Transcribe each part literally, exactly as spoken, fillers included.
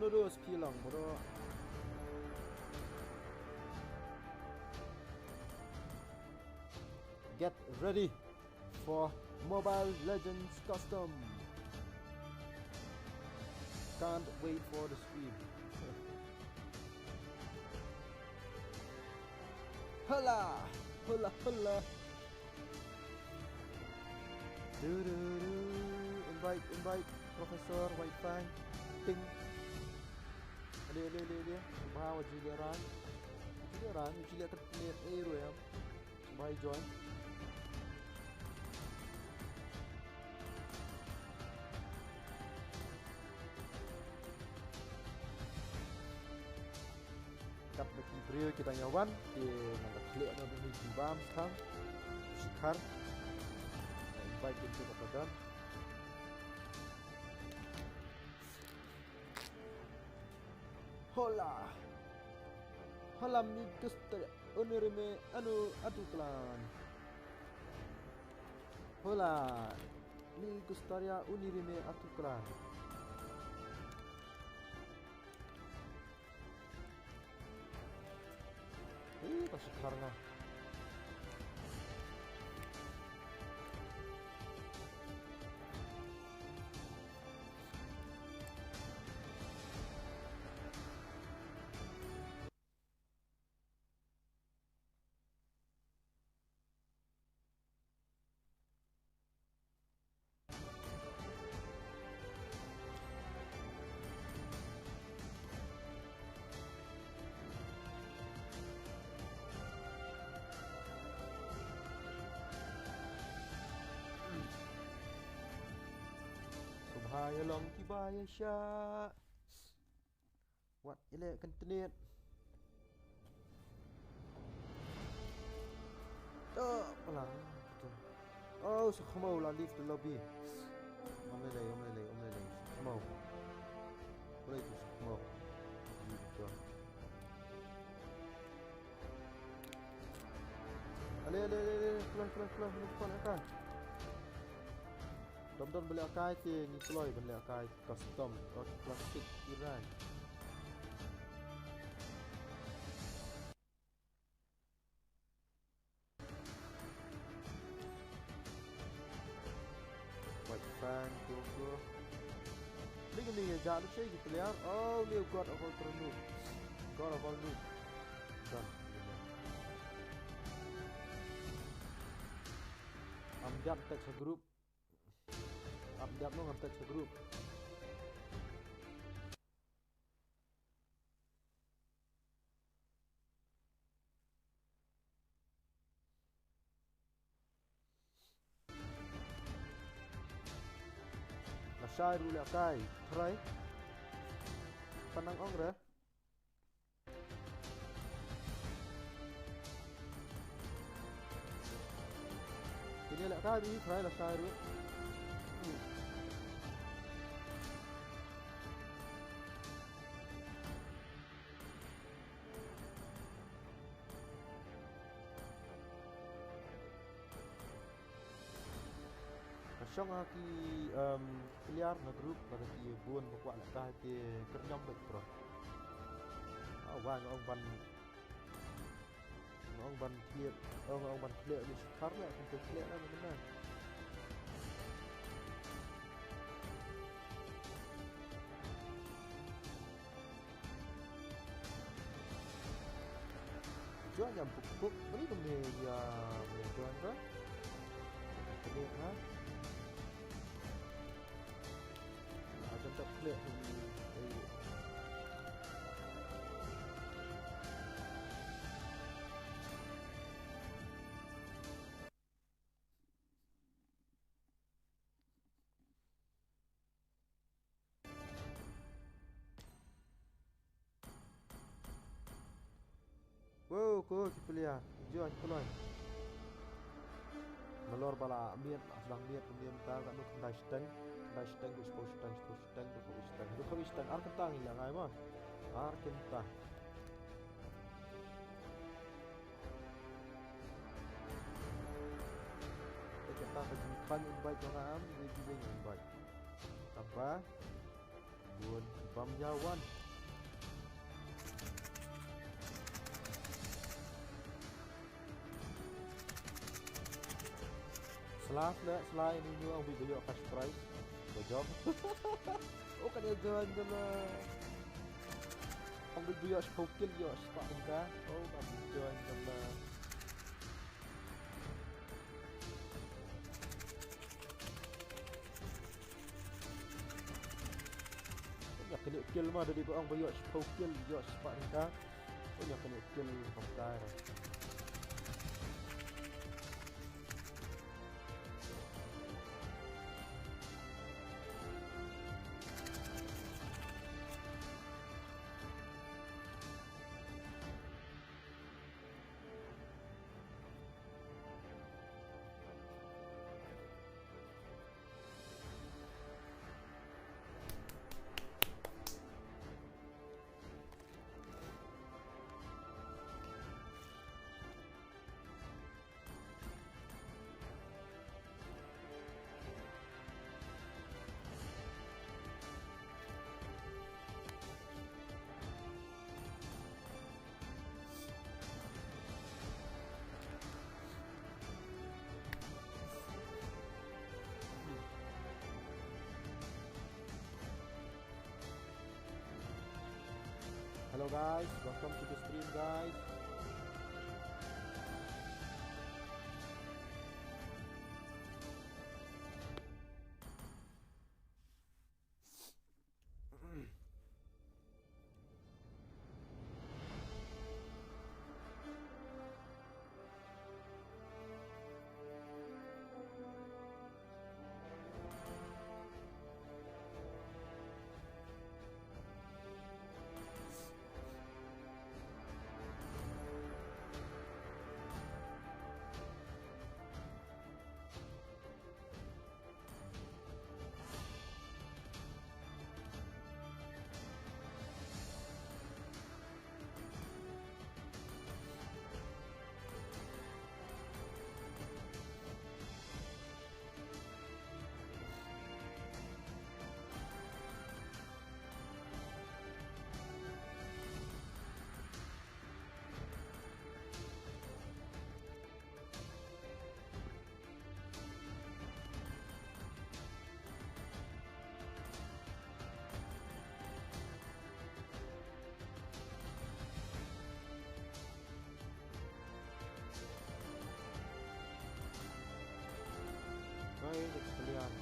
Noodles pilong bro. Get ready for Mobile Legends Custom. Can't wait for the stream. Hola! Hola, hola! Du, du, du. Invite, invite Professor White Fang. Ting. Allez, allez, allez, allez. Bah, wa jili ran. Jili ran, jili kat net eh ruem. Bah, join. Kat ba ki briew ki dang ïa wan, ki nang da khleh na bynni ki bam skang. Shikhar. Invite ki tu ka padan. Hola. Hola, mi gustaría unirme a tu, a tu clan. Hola. Mi gustaría unirme a tu clan. Ih, ta shikhar nga. Sngewbha ïa long kiba ïa shah. Wat ïa leh ka internet. To, palang. Oh, sa khmaw la leave the lobby. Ym lei lei, ym lei lei, ym lei lei. Sa khmaw. Ym lei tu sa khmaw. Gitu. Ale, ale, ale, ale, keluar, keluar, keluar, keluar, keluar, keluar. Dom don balik akai ke ngi kloi balik akai custom or classic Iran. White Fang, go, go. Ni kini ya jadu cei ki player. Oh, ni God of all noob. God of all noob. Done. Am jat text group. Ap diap nong ap text group. Lashai ruh leh kai. Try. Panang ong re. Kine leh kai bi try lashai ruh. Ka shong ha ki, em, player na group, lada ki bun ba kwah leh kai te kyrñam beit bro. Ah, wa nga ong ban, nga ong ban khleh, nga ong ban khleh ni shikar leh, kan khleh leh ni mynta. Join ïa puk puk. Beri tu me ïa, me join ka. Kene ha. Ajan tak klik ni. Wow, ko ki plia, jo ki peloi. Nalor bala miet, aslang miet, miet ta ka nuk kendai seteng, kendai seteng, dua sepuluh seteng, sepuluh seteng, dua puluh seteng, dua puluh seteng, ar kentang ila ngai ma. Ar kentang. Kita ka jingkhan invite jong am, ini juga invite. Tanpa Bun bam ïa wan. Sla sla sla ini nu ong bit ba ïoh cash prize. Ba jop. Oh, kan ïa join ka la. Ong bit ba ïoh shiphew kill ïoh spah tyngka. Oh, kan ïa join ka la. Ïa kane kill ma da dei ba ong ba ïoh shiphew kill ïoh spah tyngka. Ïa kane kill pangkai. Hello guys, welcome to the stream guys. Oi, dik pelian.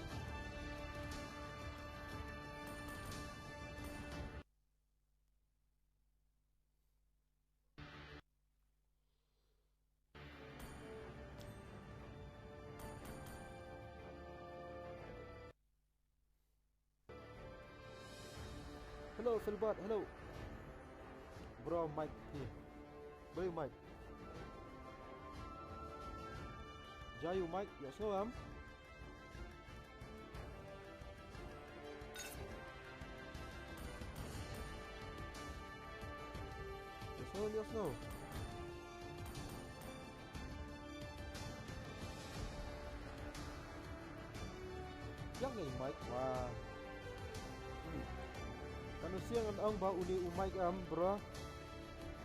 Hello, Filbert, hello. Bro, Mike here. Bro, Mike. Jayu, Mike, ya so am. Yes, no, yes, no. Yang ni mic wa. Kan u siang an ong ba uni u mic am bro.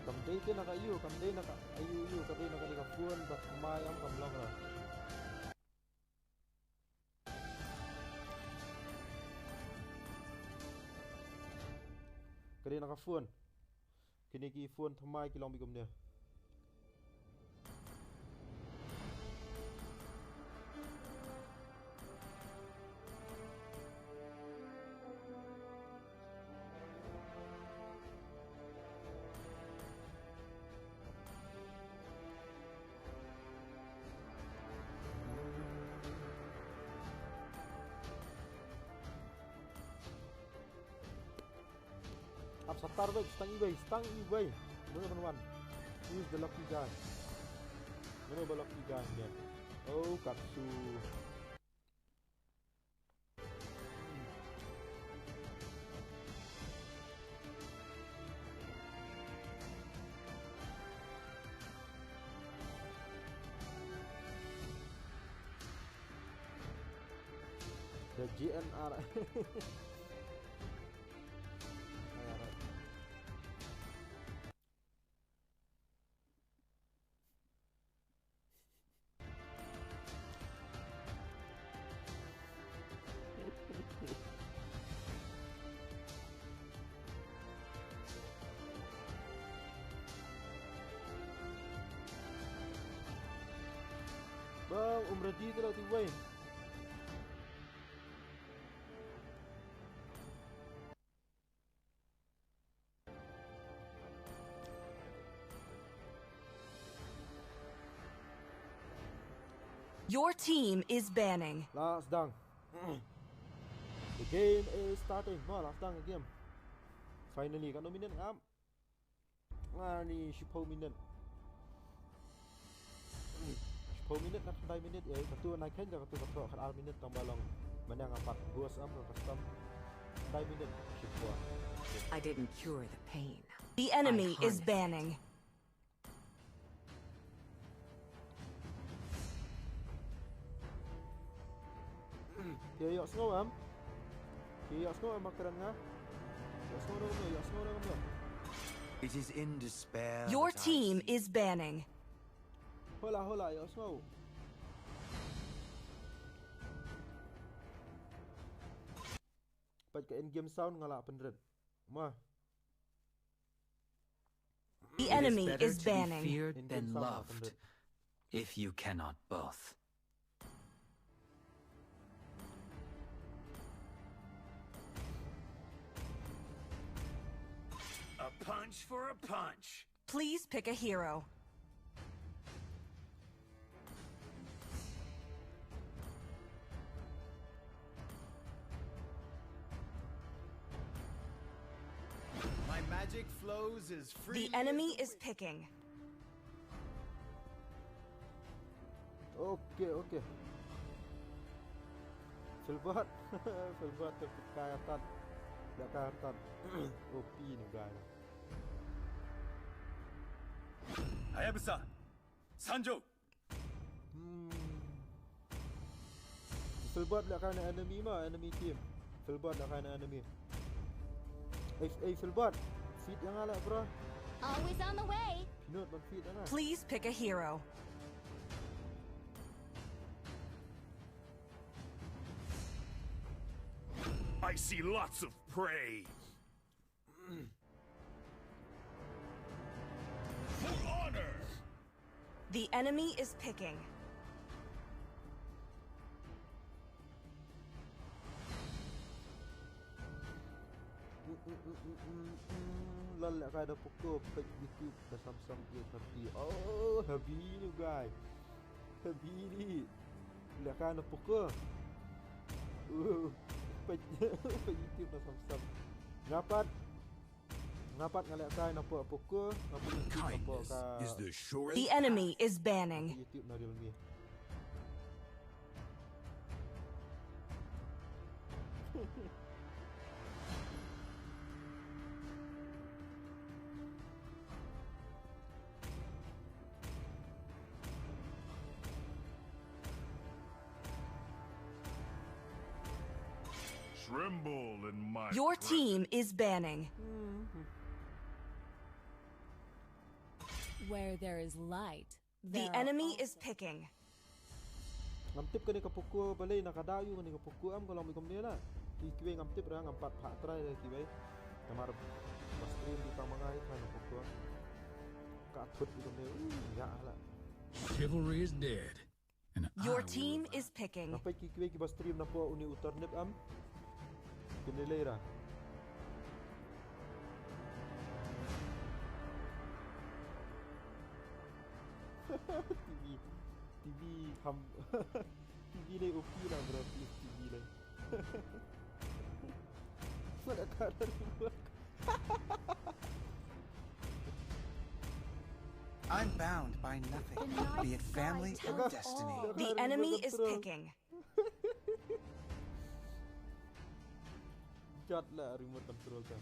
Kam dei te na ka yu, kam dei na ka yu yu, ka dei na ka ni ka phone ba mai am kam long ra. Ka dei na ka phone. Kine ki phone thymmai ki long beit kumne. Ap satar beit, stang iwei, stang iwei. Mano ban wan? Who is the lucky guy? Mano ba lucky guy ne? Oh, Katsu. The G N R. Ah, um ready te la ti wei. Your team is banning. La sdang. The game is starting. Ma la sdang the game. Finally, katno minit ngam? Nga ni shiphew minit. Shiphew minit na khyndai minit ïa katu na khein katu ka tro khat ar minit tang ba long. Mane nga pat bus am ka custom. Khyndai minit shiphew. I didn't cure the pain. The enemy is banning. Phi ïohsngew em? Phi ïohsngew em ma kren nga? Ïohsngew ne em? Ïohsngew ne em? It is in despair. Your that I team see. Is banning. Hola hola ïohsngew. Pat ka in game sound nga la pynrit. Ma. The It enemy better is to be banning. feared In than game sound nga loved. Pynrit. If you cannot both. A punch for a punch. Please pick a hero. My magic flows as free The enemy is picking. Okay, okay. Filbert. Filbert terpikai atan. Dah kai atan. O P ni guy. Hayabusa. Sanjo. Hmm. Filbert dah kai na enemy ma, enemy team. Filbert dah kai na enemy. Eh, eh Filbert. Feed yang ala bro. Always on the way. Pinot ban feed yang ala. Please pick a hero. I see lots of prey. For honor. The enemy is picking. Lal leh kai da poko pek YouTube da samsam ye tapi. Oh, habi ni guy. Habi ni. Leh kai na poko. Uh, pek pek YouTube da samsam. Ngapat. Ngapat nga leh kai na poko poko. Ngapat YouTube na poko ka. Is the shortest. The enemy is banning. YouTube na Realme. Tremble in my Your presence. Team is banning. Where there is light, The enemy is picking. Ngam tip kane ka poko balei na ka dau yu kane ka poko am ka long mi kumne la. Ki kiwei ngam tip ra ngam pat phah try ra kiwei. Namar ba stream di tang mangai kane ka poko. Ka thut di kumne. Uh, ya la. Chivalry is dead. And I Your will team revive. Is picking. Ngam peit ki kiwei ki ba stream na po uni u turnip am. Kine lei ra. TV. TV ham. TV lei O P la bro, please TV lei. Mana ka ada. I'm bound by nothing, be it family or destiny. The enemy is picking. Jat la remote control ka.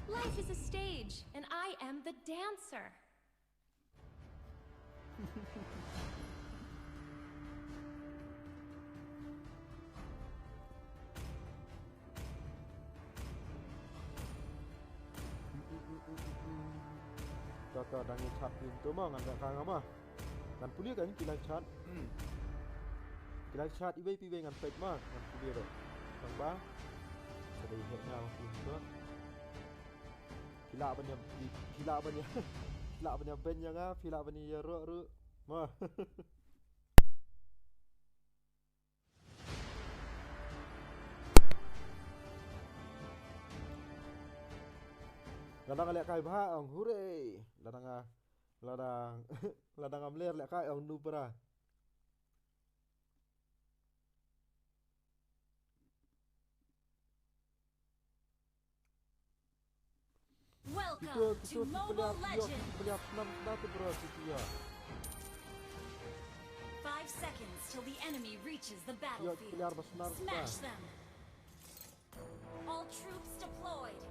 Life is a stage, and I am the dancer. Ka ka dang ïa chat pin tu ma ngan ka nga ma. Ngan pule kan ki live chat. Ki live chat iwei pi iwei ngan peit ma ngan pule ro. Tang ba. Sa dei hek nga ma pin tu. Phi lah ban ïa, phi, phi lah ban ïa, phi lah ban ïa beiñ ïa nga, phi lah ban ïa ïaroh ruh. Ma. Nga dang lehkai bha ong, hooray. Lada nga, lada, lada ngam leh lehkai ong, nu para. Welcome to Mobile Legends. Five seconds till the enemy reaches the battlefield. Smash them. All troops deployed.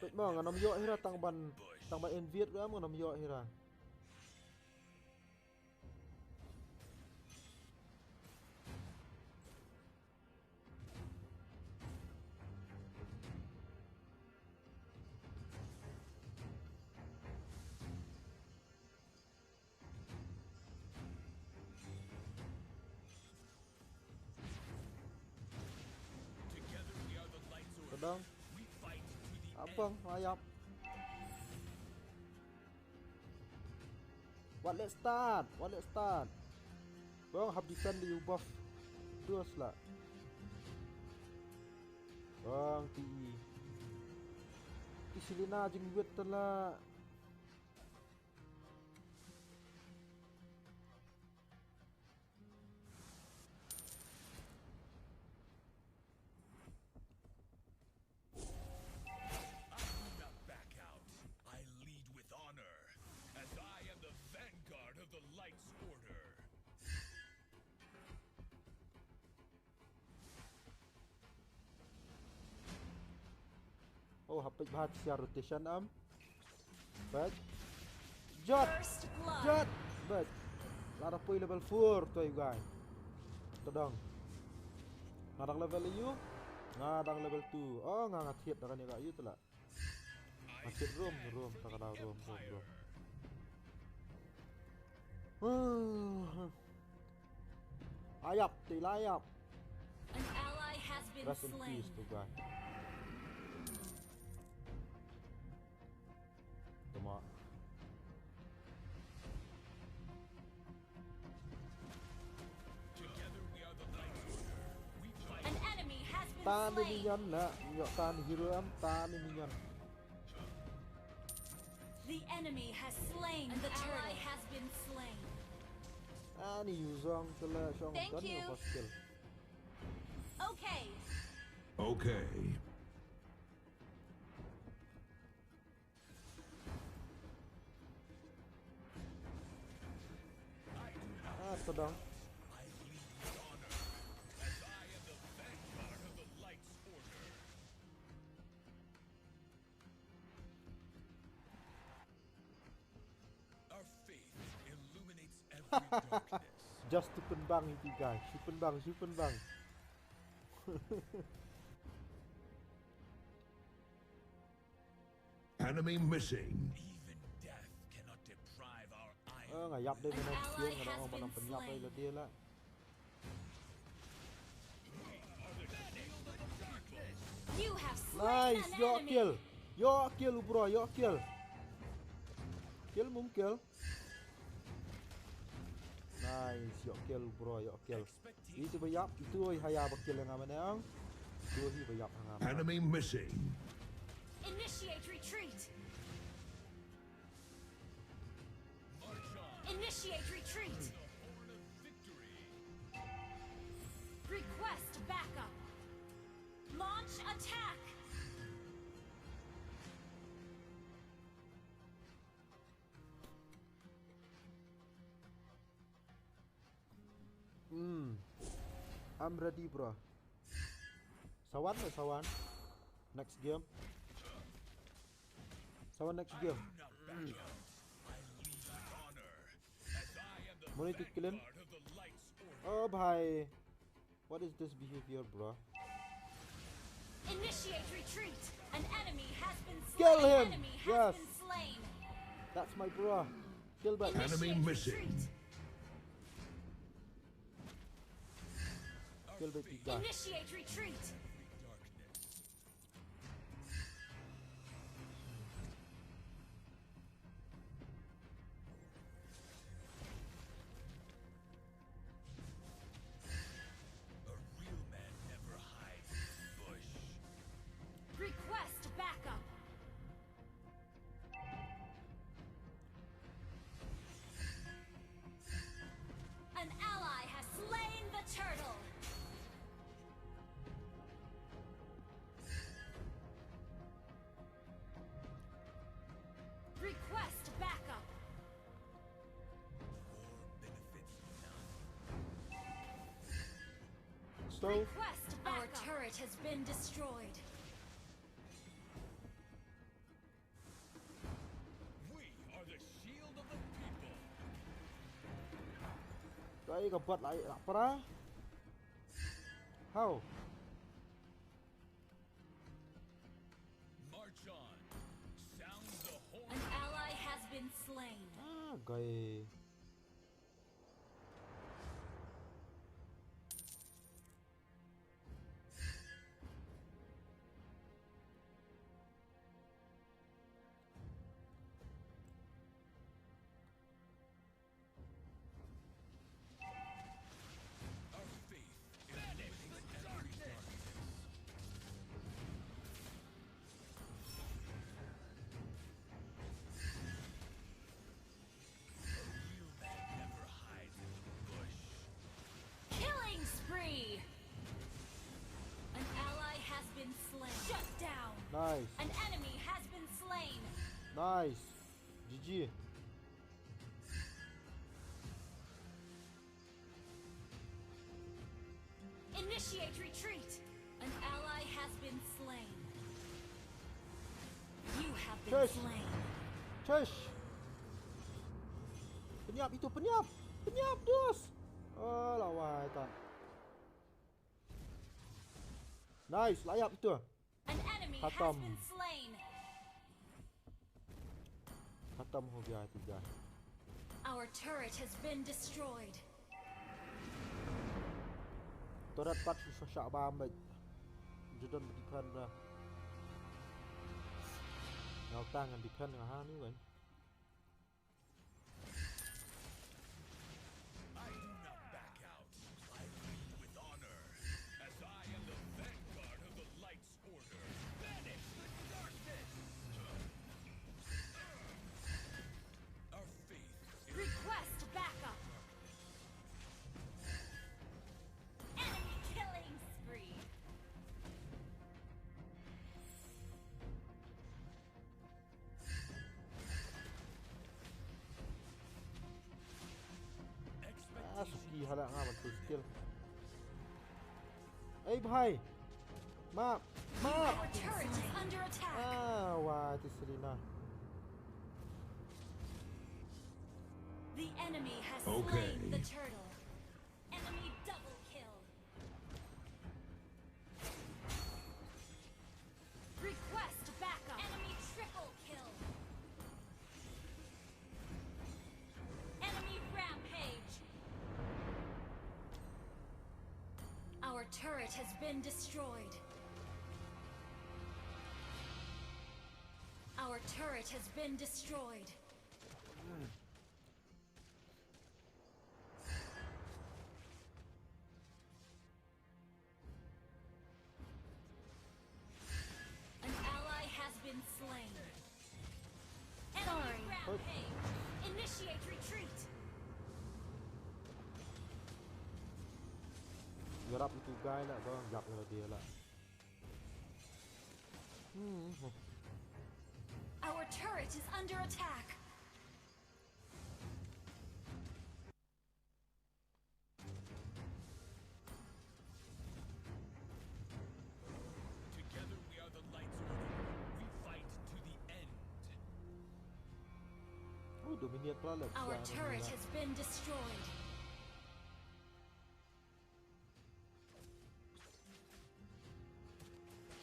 Peit mo, ngan ym ïoh hi ra tang ban, tang ban invade ruh em, ngan ym ïoh hi ra. Tadong. Abang, layap. Wat leh start, wat leh start. Bang hap defend ïa u buff. Terus lah. Bang T E. Ti Selena jingwit te lah. I do not back out. I lead with honor, as I am the vanguard of the Light's Order. Oh, hapdeng bha, sia rotation am. But Jot. First blood. Jot. But la da poi level four to, you guys. Tadong. Nga dang level ïa u. Nga dang level two. Oh, nga nga thied da kane ka ïa u te lah. Nga thied room, room, ta ka dang room, room, room. Ayap, te la ayap. An ally has been slain. Rest in peace to guy. Tama. An enemy has been slain. Tan ni minion na, yo tan hero am, tan ni minion. The enemy has slain the turtle. An ally has been slain. Ani yuzong kala shong. Thank you. First kill. Okay. Okay. Ah, sedang. Our faith illuminates every darkness. Just to pynbang ïa u guy. Shu pynbang, shu pynbang. Enemy missing. Even death cannot deprive our iron. Ah, nga ïap dei mynne. An ally has been slain. Nga dang ong ban pynïap ïa lade lah. You have slain an enemy. Nice, ïoh kill. Ïoh kill u bro, ïoh kill. Kill mum kill. Nice, ïoh kill u bro, ïoh kill. Itu ba ïap, itu oi ha ïa ba kill nga mynne. Itu hi ba ïap ha nga mynne. Enemy missing. Initiate retreat. Initiate retreat. Request backup. Launch attack. Hmm. I'm ready, bro. Sawan, eh, Sawan. Next game. Sawan next game. Hmm. Money to kill him. Oh, bhai. What is this behavior, bro? Initiate retreat. An enemy has been slain. Kill him. An enemy has been slain. Yes. That's my bro. Kill back. Enemy missing. Initiate retreat. Kill back the guy. Initiate retreat. So, our turret has been destroyed. We are the shield of the people. Ka ai ka bot lai la para. How? March on. Sound the horn. An ally has been slain. Ah, guy. Our faith is banish the darkness. A real man never hides in the bush. Killing spree! An ally has been slain. Shut down! Nice. An enemy has been slain. Nice. G G. Initiate retreat! An ally has been slain. You have been slain. Chesh. Pynïap itu, pynïap. Pynïap, dus. Alah, wai, ta. Nice, la ïap itu. An enemy has been slain. Khatam ho gaya, tiga. Our turret has been destroyed. Turret pat shu shah bam bad. Ju don defend na. Ngal tang ngan defend nga ha ni wen. I do not back out. I lead with honor, as I am the vanguard of the Light's Order. Banish the darkness! Our faith is... Request backup! Enemy killing spree! Ah, suki hala nga ban tu skill. Ei, bhai. Map. Map. Our turret is under attack. Ah, wah, ti Selena. The enemy has slain the turtle. Enemy double kill. Request backup. Enemy triple kill. Enemy rampage. Our turret has been destroyed. Our turret has been destroyed. An ally has been slain. Enemy rampage. Initiate retreat. Yarap itu guy lah, bang. Yap lah dia lah. Hmm. Our turret is under attack. Together we are the Light's Order. We fight to the end. Oh, dominate pula lah. Our turret has been destroyed.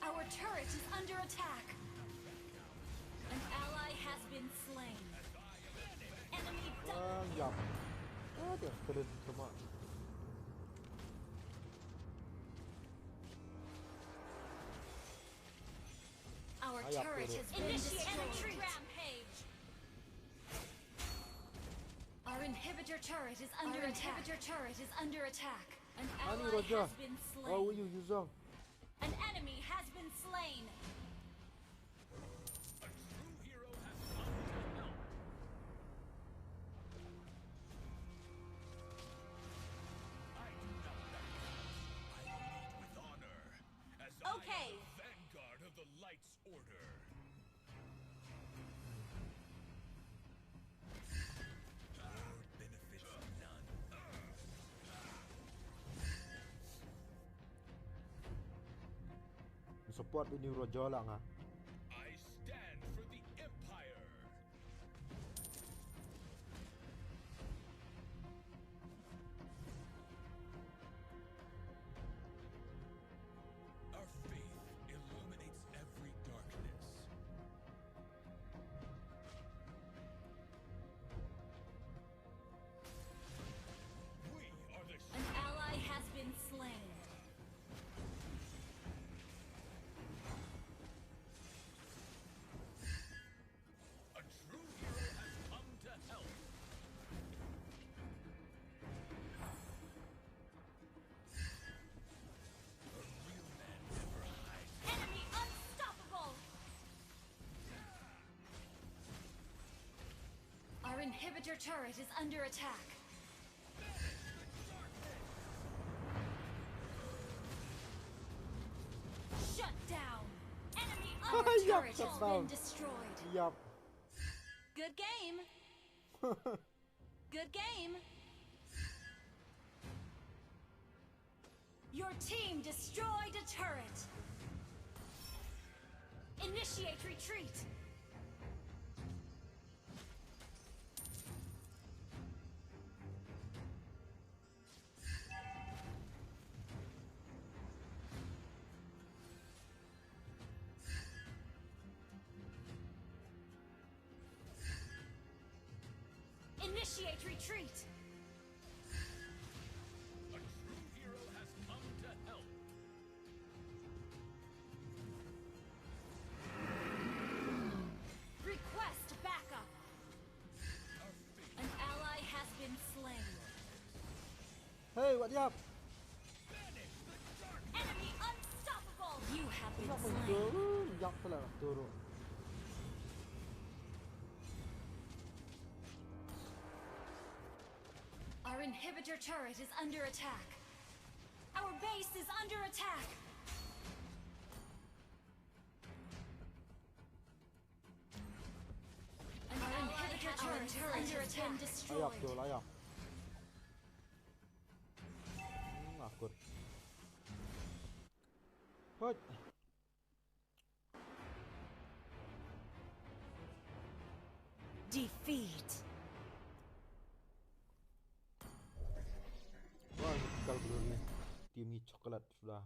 Our turret is under attack. An ally has been slain. Enemy double. Ah, yap. Ah, dia kena sama. Our turret has been destroyed. Initiate rampage. Our inhibitor turret is under attack. Our inhibitor turret is under attack. An ally has been slain. Ani Roger. How are you, Yuzong? An enemy has been slain. A true hero has come to help. I do not back down. I lead with honor, as I am the vanguard of the Light's Order. War benefits none. Support ini rojo la nga. I stand for the Empire. Our faith illuminates every darkness. We are the An ally has been slain. A true hero has come to help. A real man never hides. Enemy unstoppable! Our inhibitor turret is under attack. Shut down! Enemy our turret has been destroyed. Yup. Good game. Good game. Your team destroyed a turret. Initiate retreat. Initiate retreat. A true hero has come to help. Request backup. An ally has been slain. Hey, what up? Enemy unstoppable. You have been slain. Our inhibitor turret is under attack. Our base is under attack. An inhibitor turret has been destroyed. Ayap tu lah ya. Hmm, akut. Hoi. Defeat. Wah, ini kekal bener nih. Tim ini coklat sudah.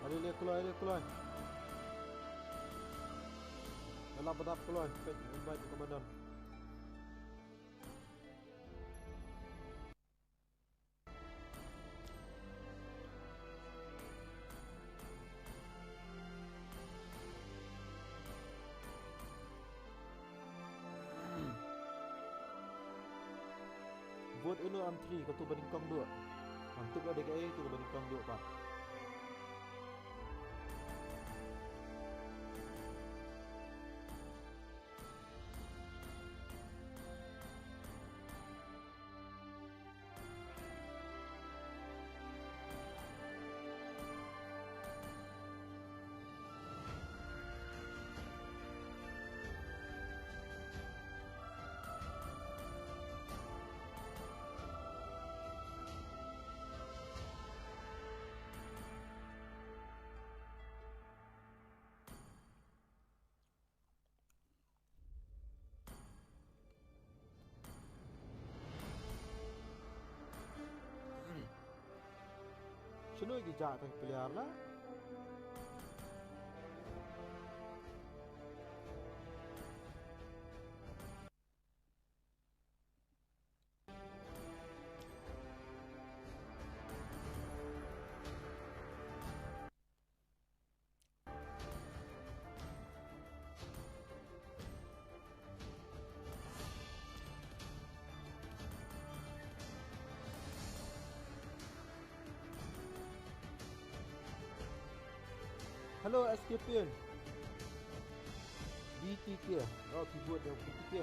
Allez, allez, kloi, allez, kloi. Ela badap kloi, pek invite ke badan. Vote ino am three, kato ba nyngkong duh. Ngan tip ïa ka ei, kato ba nyngkong duh pat. Shano ki jaka ki player la? Hello, S K P N. B T K. Oh, keyboard dia B T K.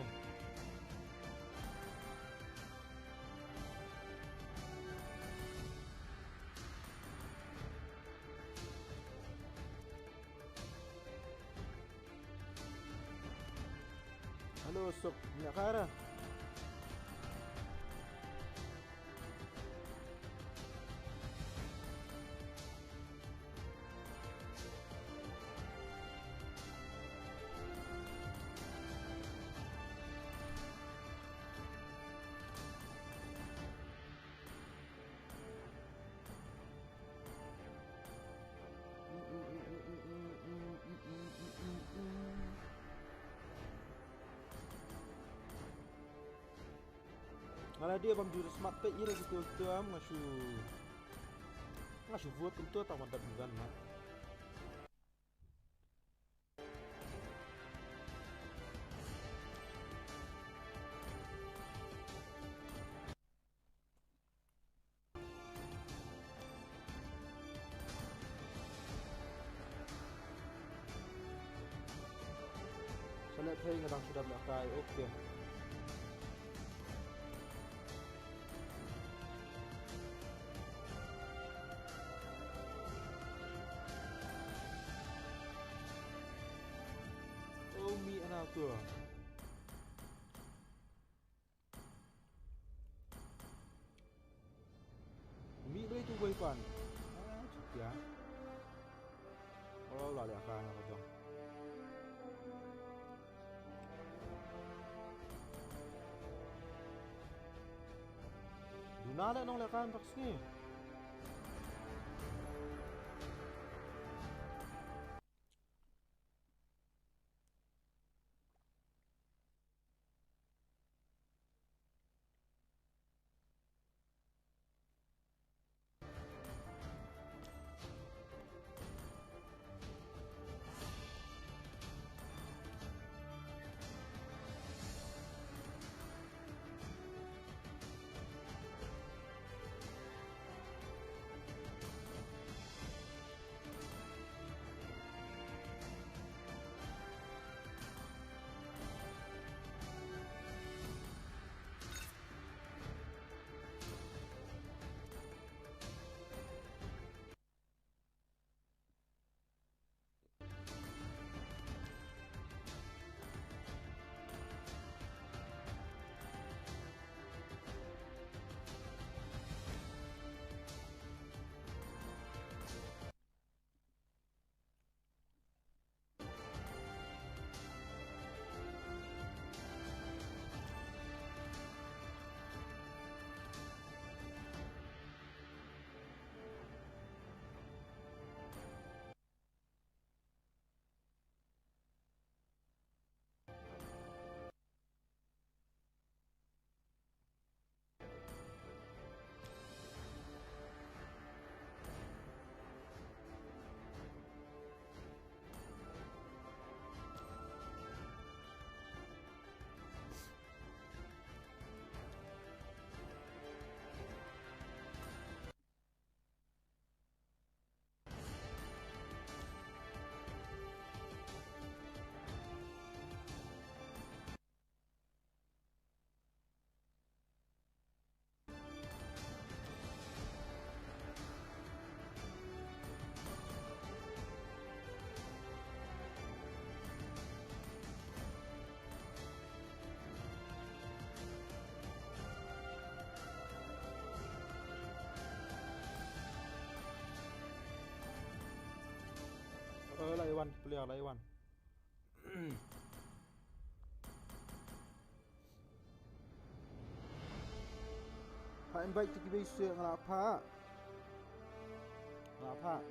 Hello, Sok. Nya kara. Nga la dei bam ju da smat peit ïa la kito kito am nga shu, nga shu vote kumto tang ban dap ban na. Sa leh phei nga dang shu dap lehkai, okay. Oh, mi ana tu. Mih beit tu wei pan. Ah, chutia. Oh, la leh ka na ka jong. Duna leh nong leh ka na ka sngi. Eh, la iwan player, la iwan. Phah invite to kiba ïeit, nga la phah. Nga la phah.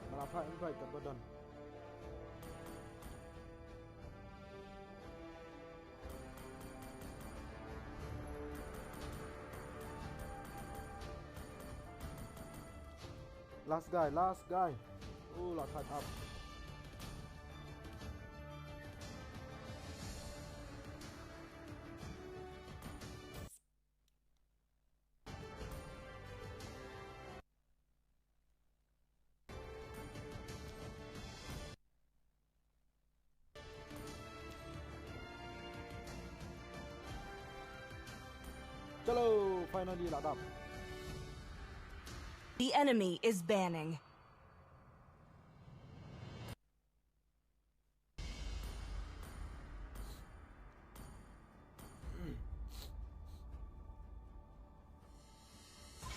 Nga la phah invite kat ba don. Last guy, last guy. Oh, la tied up. Hello, finally la dap. The enemy is banning.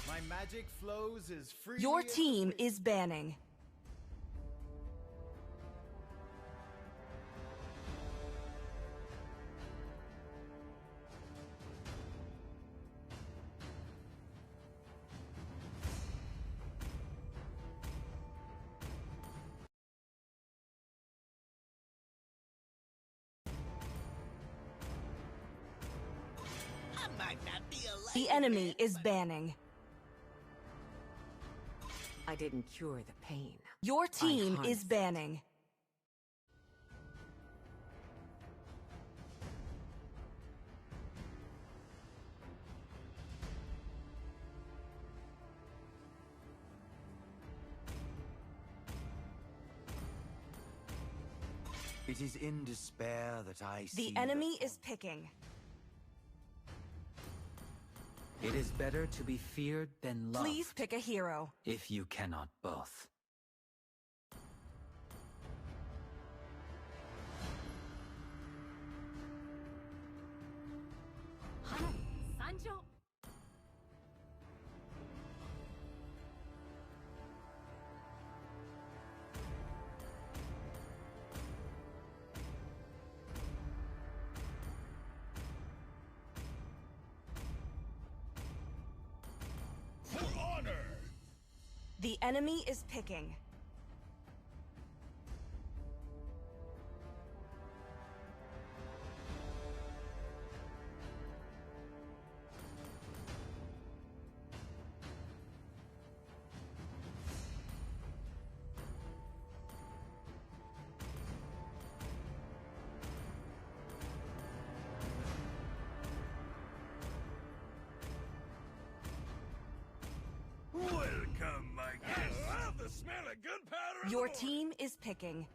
My magic flows as freely Your as the team wind. Is banning. I might not be a The enemy is banning. I didn't cure the pain. Your I team is harnessed it. Banning. It is in despair that I see The enemy is picking. It is better to be feared than loved. Please pick a hero. If you cannot both. Sancho. For honor! The enemy is picking. Welcome, my guest. I love the smell of gunpowder in the morning. Your team is picking.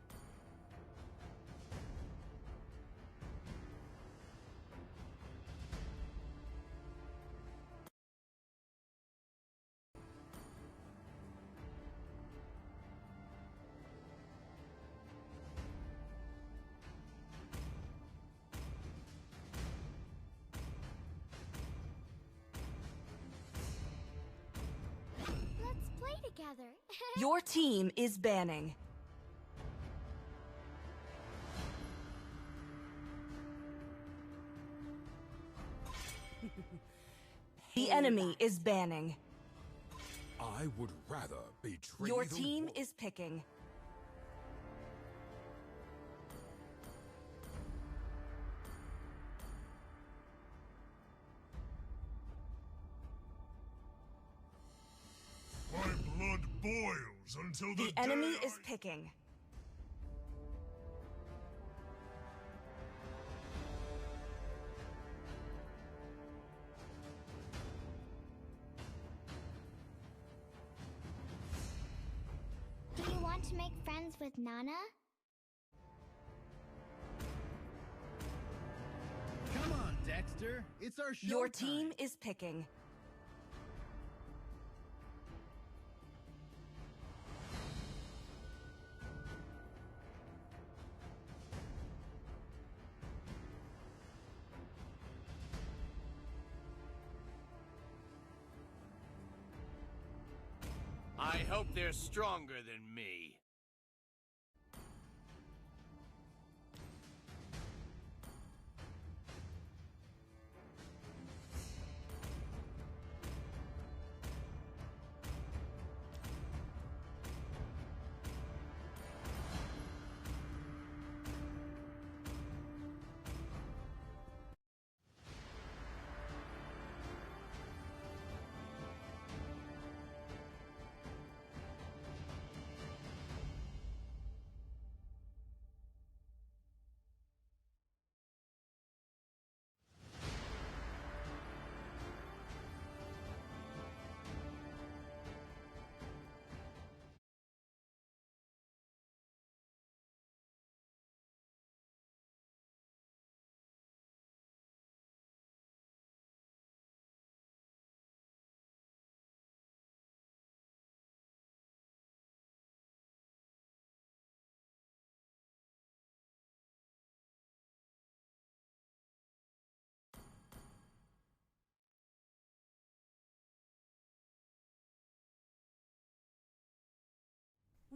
Let's play together. Your team is banning. The enemy is banning. I would rather betray Your the team war. Is picking. My blood boils until the The enemy day is I picking. Do you want to make friends with Nana? Come on, Dexter. It's our show Your time. Team is picking. I hope they're stronger than me.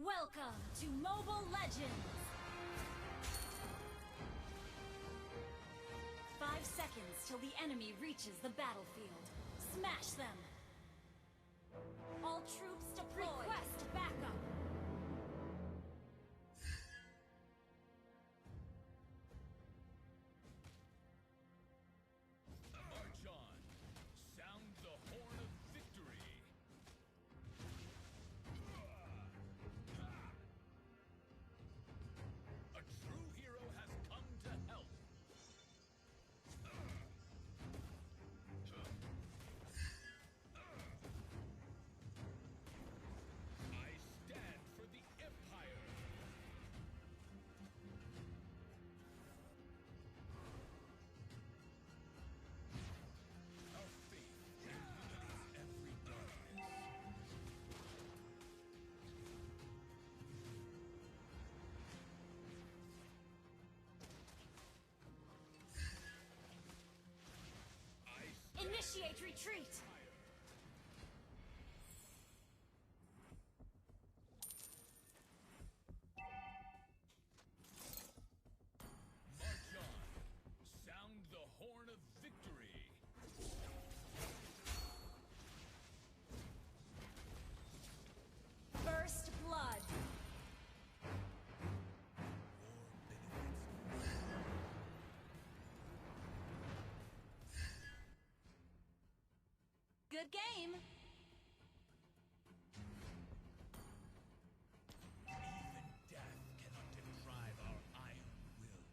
Welcome to Mobile Legends! Five seconds till the enemy reaches the battlefield. Smash them! All troops deployed! Request backup! March on! Sound the horn of victory! A true hero has come to help! I stand for the Empire! Our faith illuminates every darkness. I stand Initiate retreat! March on! Sound the horn of victory! First blood! War benefits. Good game! Even death cannot deprive our iron will.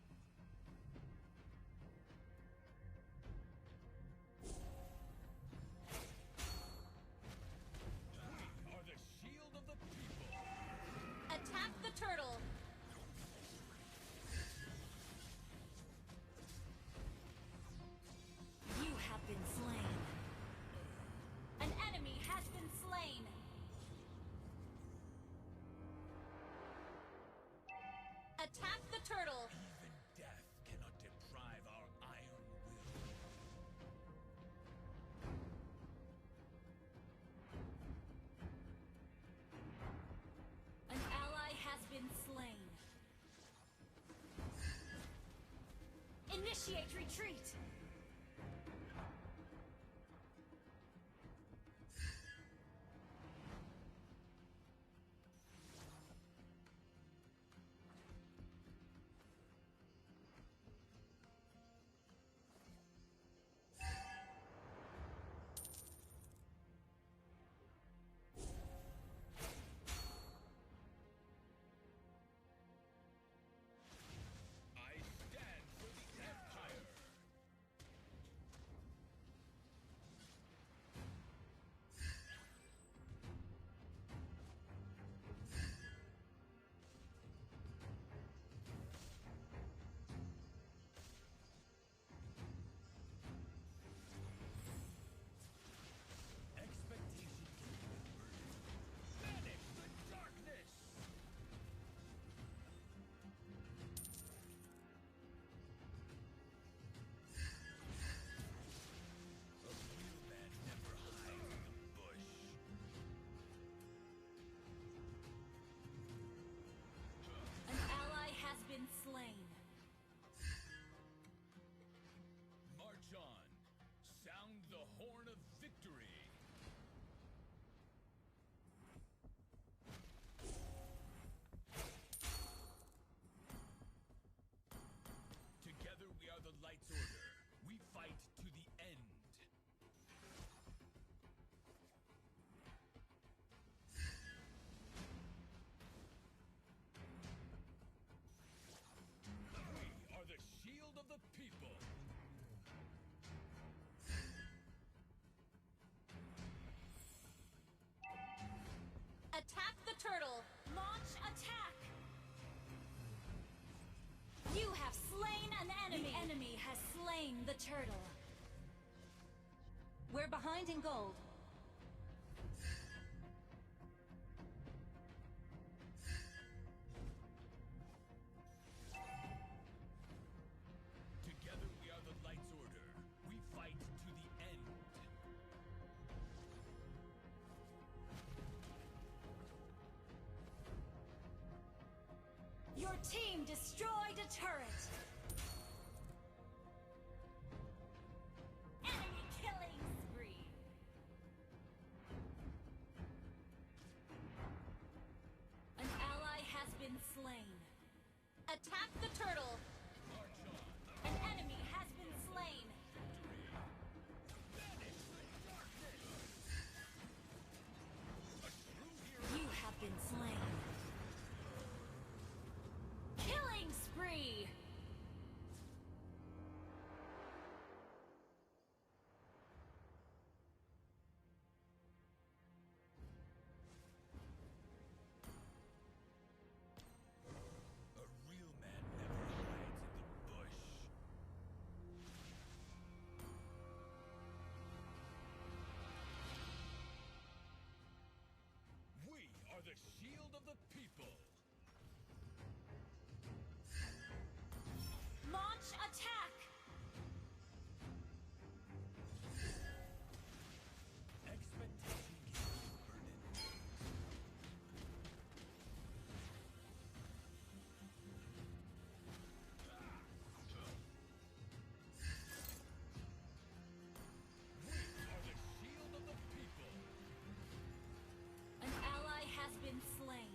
We are the shield of the people. Attack the turtle! You have been slain. An enemy has been slain. Attack the turtle. Even death cannot deprive our iron will. An ally has been slain. Initiate retreat! I stand for the Empire! Expectation can be averted. Banish the darkness! A real man never hides in the bush. An ally has been slain. March on. Sound the horn of victory. Together we are the Light's Order. We fight to the end. We are the shield of the people. Attack the turtle! Launch attack! You have slain an enemy! The enemy has slain the turtle. We're behind in gold. Together we are the Light's Order. We fight to the end. Your team destroyed a turret. Enemy killing spree. An ally has been slain. Attack the turtle. An enemy has been slain. You have been slain. Killing spree. A real man never hides in the bush. We are the shield of the people. Launch attack! Expectation is burden. We are the shield of the people. An ally has been slain.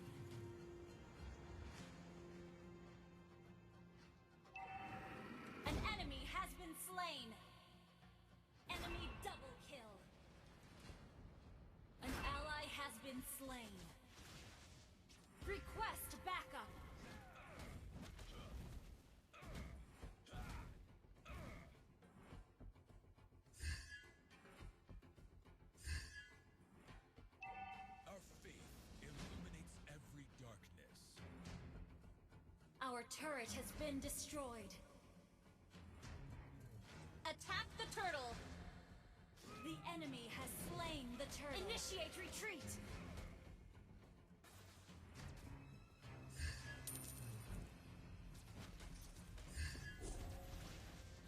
An enemy has been slain. Enemy double kill. An ally has been slain. Request backup. Our faith illuminates every darkness. Our turret has been destroyed. Attack the turtle! The enemy has slain the turtle. Initiate retreat!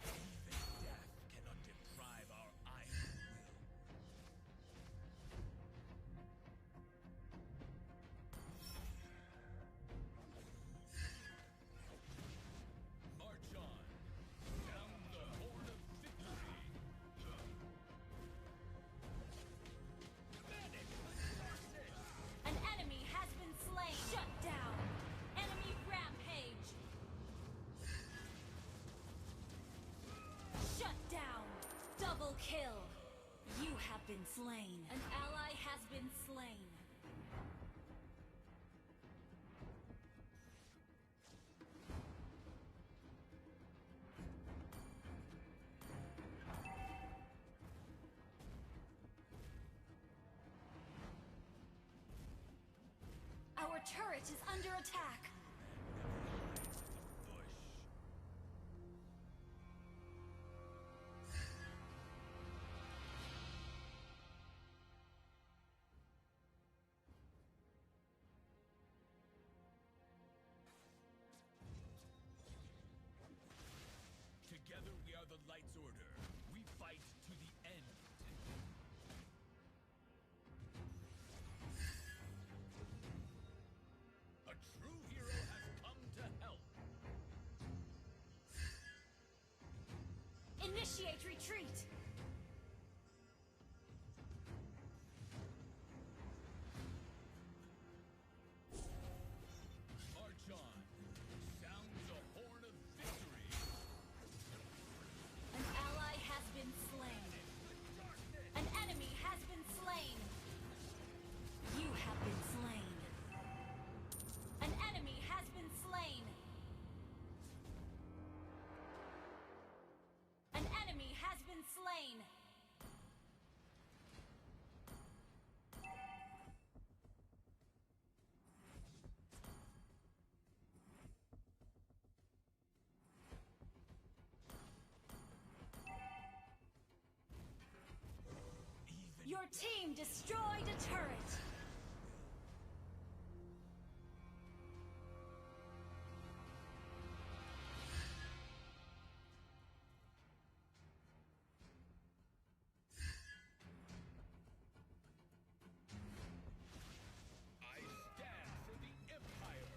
Even death cannot deprive our iron will. March on. Sound the horn of victory. Vanish the darkness. An enemy has been slain. Shut down. Enemy rampage. Shut down. Double kill. You have been slain. An ally has been slain. Our turret is under attack. Together we are the Light's Order. We fight to the end. A true hero has come to help. Initiate retreat! March on. Sound the horn of victory. An ally has been slain. An enemy has been slain. You have been slain. An enemy has been slain. An enemy has been slain. Your team destroyed a turret. I stand for the Empire.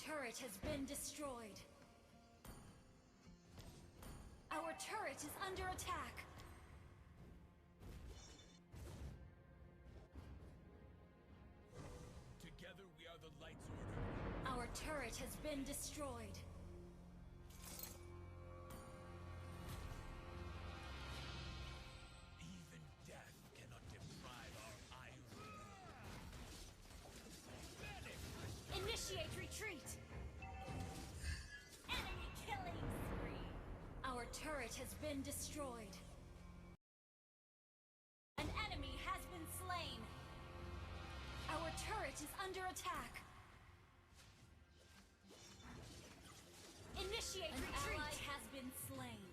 Turret has been destroyed. Our turret is under attack. Together we are the Light's Order. Our turret has been destroyed. Even death cannot deprive our iron. Initiate retreat! Enemy killing spree! Our turret has been destroyed. An enemy has been slain. Our turret is under attack. Initiate retreat. An ally has been slain.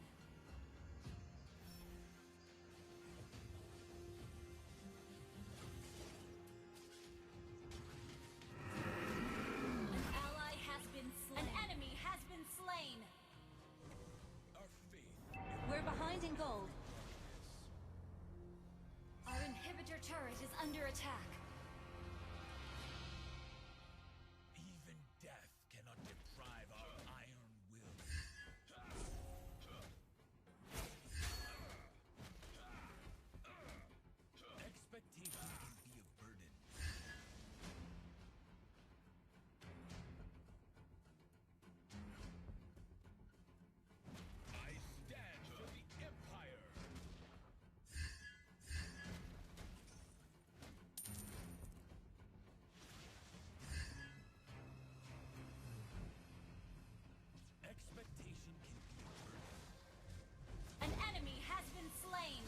An ally has been slain. An enemy has been slain. Our faith. We're behind in gold. Our inhibitor turret is under attack. Even death cannot deprive our iron will. Expectation can be a burden. I stand for the Empire. Expectation can be averted. An enemy has been slain.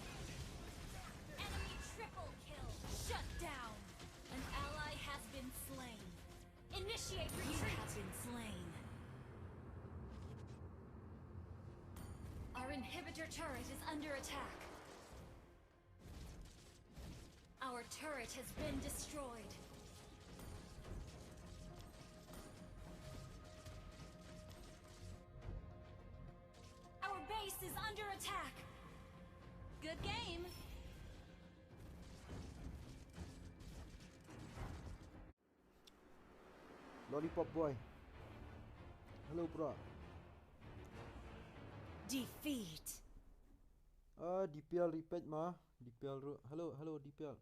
Enemy triple kill. Shut down. An ally has been slain. Initiate retreat. You have been slain. Our inhibitor turret is under attack. Our turret has been destroyed. Our base is under attack. Good game. Lollipop boy. Hello, bro. Defeat. Ah, D P L repeat ma. D P L ru. Hello, hello, D P L.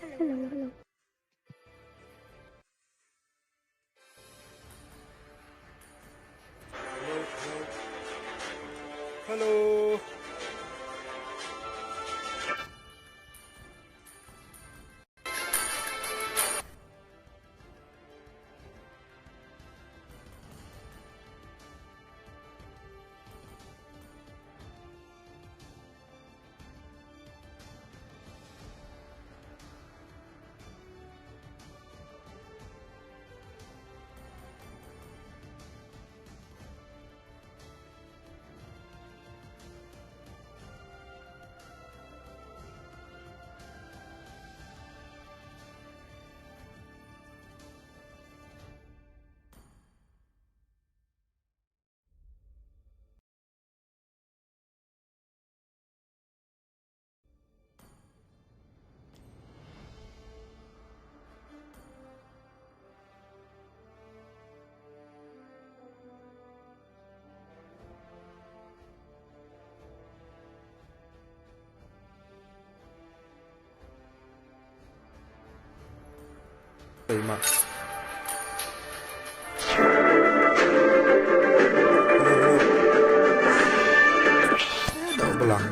Hello, hello. Oi, Max. Hello, hello. Eh, dah belang.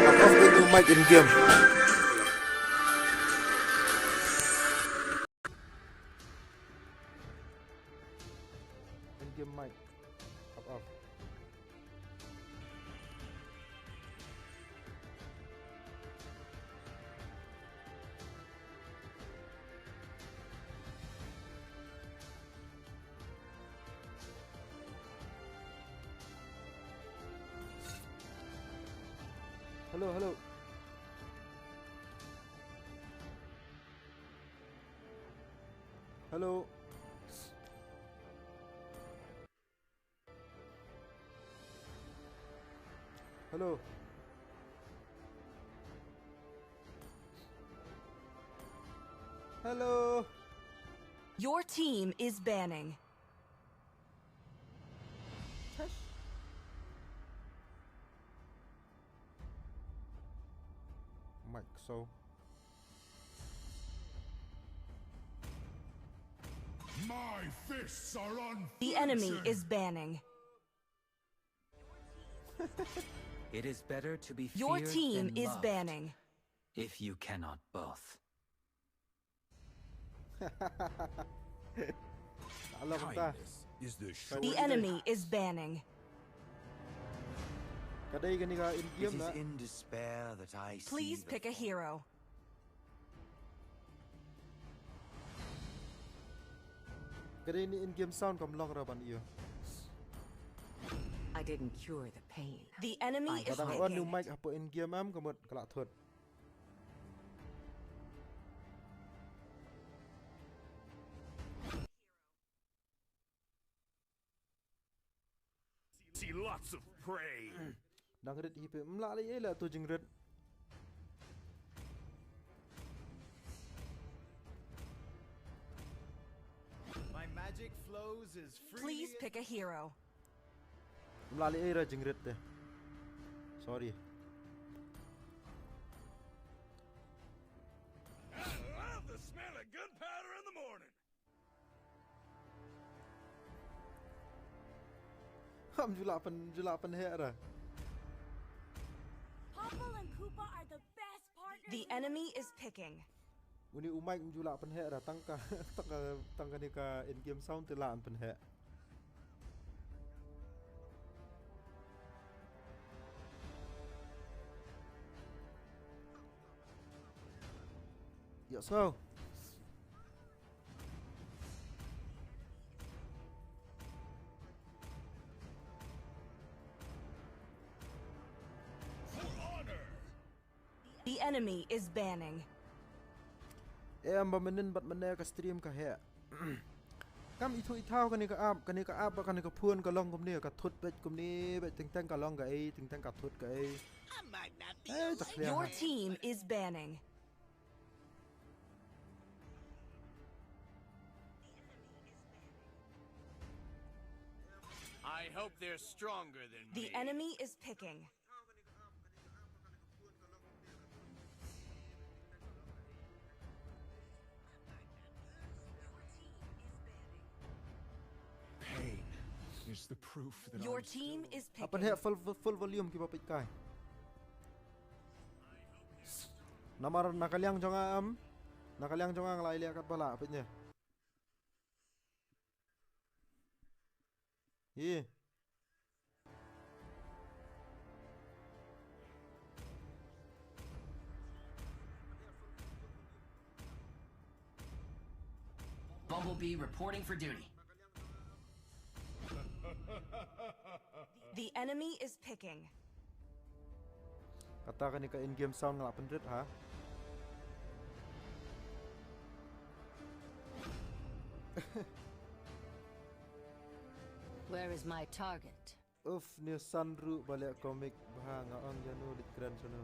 Half off with the mic in game. In game mic. Half off. Hello, hello. Hello. Hello. Hello. Your team is banning. Mike, so. My fists are unflinching. The enemy is banning. It is better to be feared than loved. Your team is banning. If you cannot both. Alam ta. Kindness is the surest. The enemy is banning. Ka dei kane ka in game na. It is in despair that I see the forest. Please pick a hero. Ka dei ni in game sound kam long ra ban ïoh. I didn't cure the pain. The enemy is picking. Ka dang on new mic hapoh in game am ka mut ka la thut. See lots of prey. Dang rit hi phi, mla lei ei la tu jingrit. My magic flows as freely as. Please pick a hero. Mla lei ei ra jingrit te. Sorry. I love the smell of gunpowder in the morning. Am ju lah pyn, ju lah pynheh ra. Popple and Koopa are the best partners in the world. The enemy is picking. Uni u Mike am ju lah pynheh ra tang ka, tang ka, tang kane ka in game sound te lah pynheh. Ïa sngew. The enemy is banning. Eh, em ba mynnin bad mynne ka stream ka heh. Kam ithuh ithaw kane ka app, kane ka app bad kane ka phone ka long kumne, ka thut bad kumne, bad teng teng ka long kaei, teng teng ka thut kaei. I might not be Hey, a ta light khliang Your ha. team is banning. I hope they're stronger than The me. enemy is picking. Pain is the proof that Your I'm team still is Hap ban picking. heh full, full, full volume kiba peit kai. Namar na ka liang jong nga am, na ka liang jong nga nga la ïaleh katba lah peit ne. Ïe. Bumblebee reporting for duty. The enemy is picking. Kata kane ka in-game sound nga la pynrit ha. Where is my target? Uff, ne san ruh ba leh comic bha nga ong ïa no leit kren sano.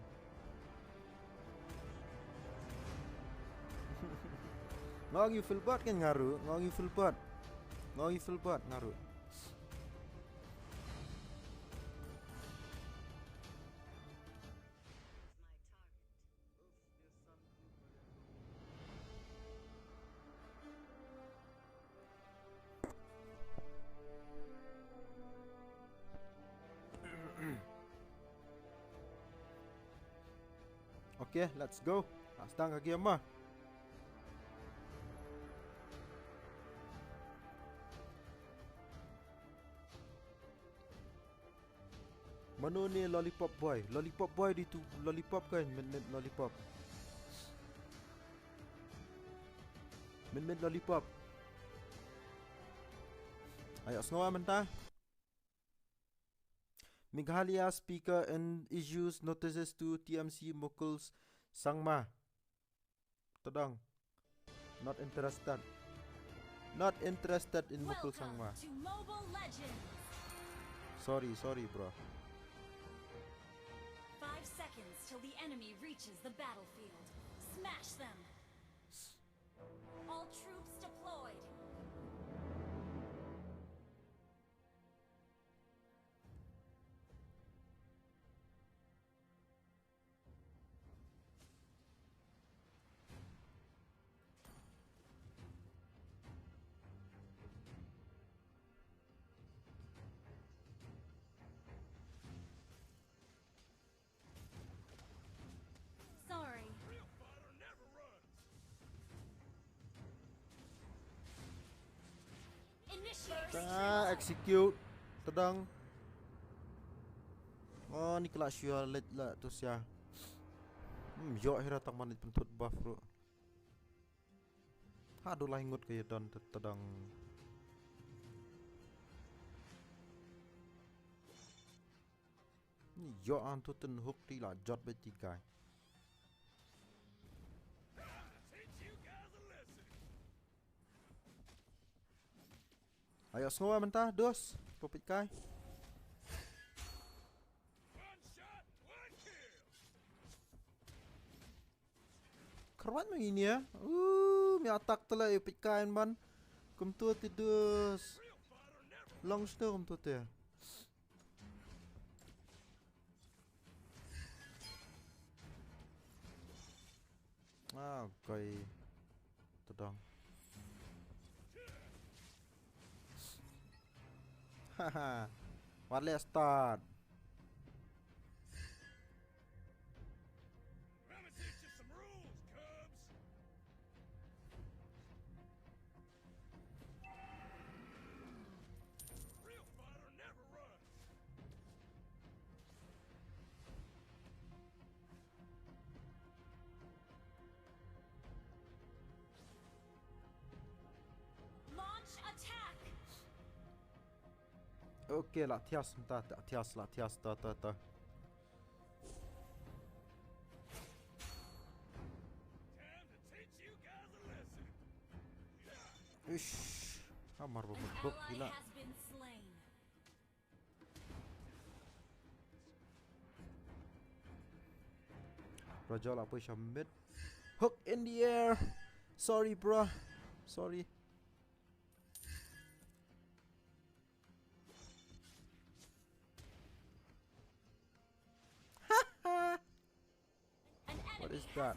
Nga ong ïa u Philbert kan nga ruh, nga ong ïa u Philbert. Nga ong ïa u Philbert nga ruh. Okay, let's go. Lah sdang ka game ah. Mano ne Lollipop Boy? Lollipop Boy di tu Lollipop kan, mid mid Lollipop. Mid mid Lollipop. Ayo sngew mynta. Meghalaya speaker and issues notices to T M C Mukul Sangma. Todong. Not interested. Not interested in Mukul Sangma. Welcome to Mobile Legends. Sorry, sorry, bro. Five seconds till the enemy reaches the battlefield. Smash them. All troops deployed. Sorry. Initiate. Ta execute. Tadang. Oh, ni kala shuwa leh la tu sha. Hmm, yo hira tang man pyntut buff bro. Ha du lai ngut ka ïa don tadang. Ni yo an tu ten hook ti la jot bet ti kai. Ayo sngew mynta dos. Popit kai. Kharwat ma ngi nia. Uh, mi attack tala ïa peit kai ban. Kumtu te dus. Long snow kumtu te. Ah, okay. Tadang. Haha. Wat leh start. Let me teach you some rules, cubs. Real fighter never runs. Launch attack. Okay, la thias mynta, la thias, la thias, ta, ta, ta. Ish. Amar ba mut bok gila. Raja la poi sha mid. Hook in the air. Sorry, bro. Sorry. What is that?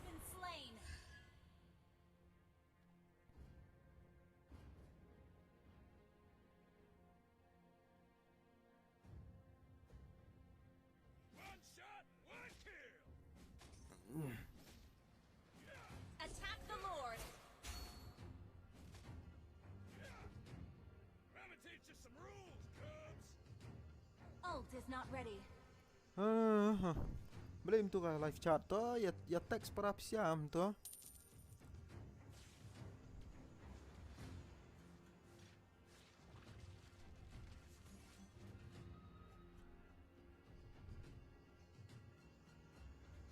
One shot, one kill. Attack the Lord. Let me teach you some rules, cubs. Ult is not ready. Blame tu ka live chat tu, ya, ya text para siam tu.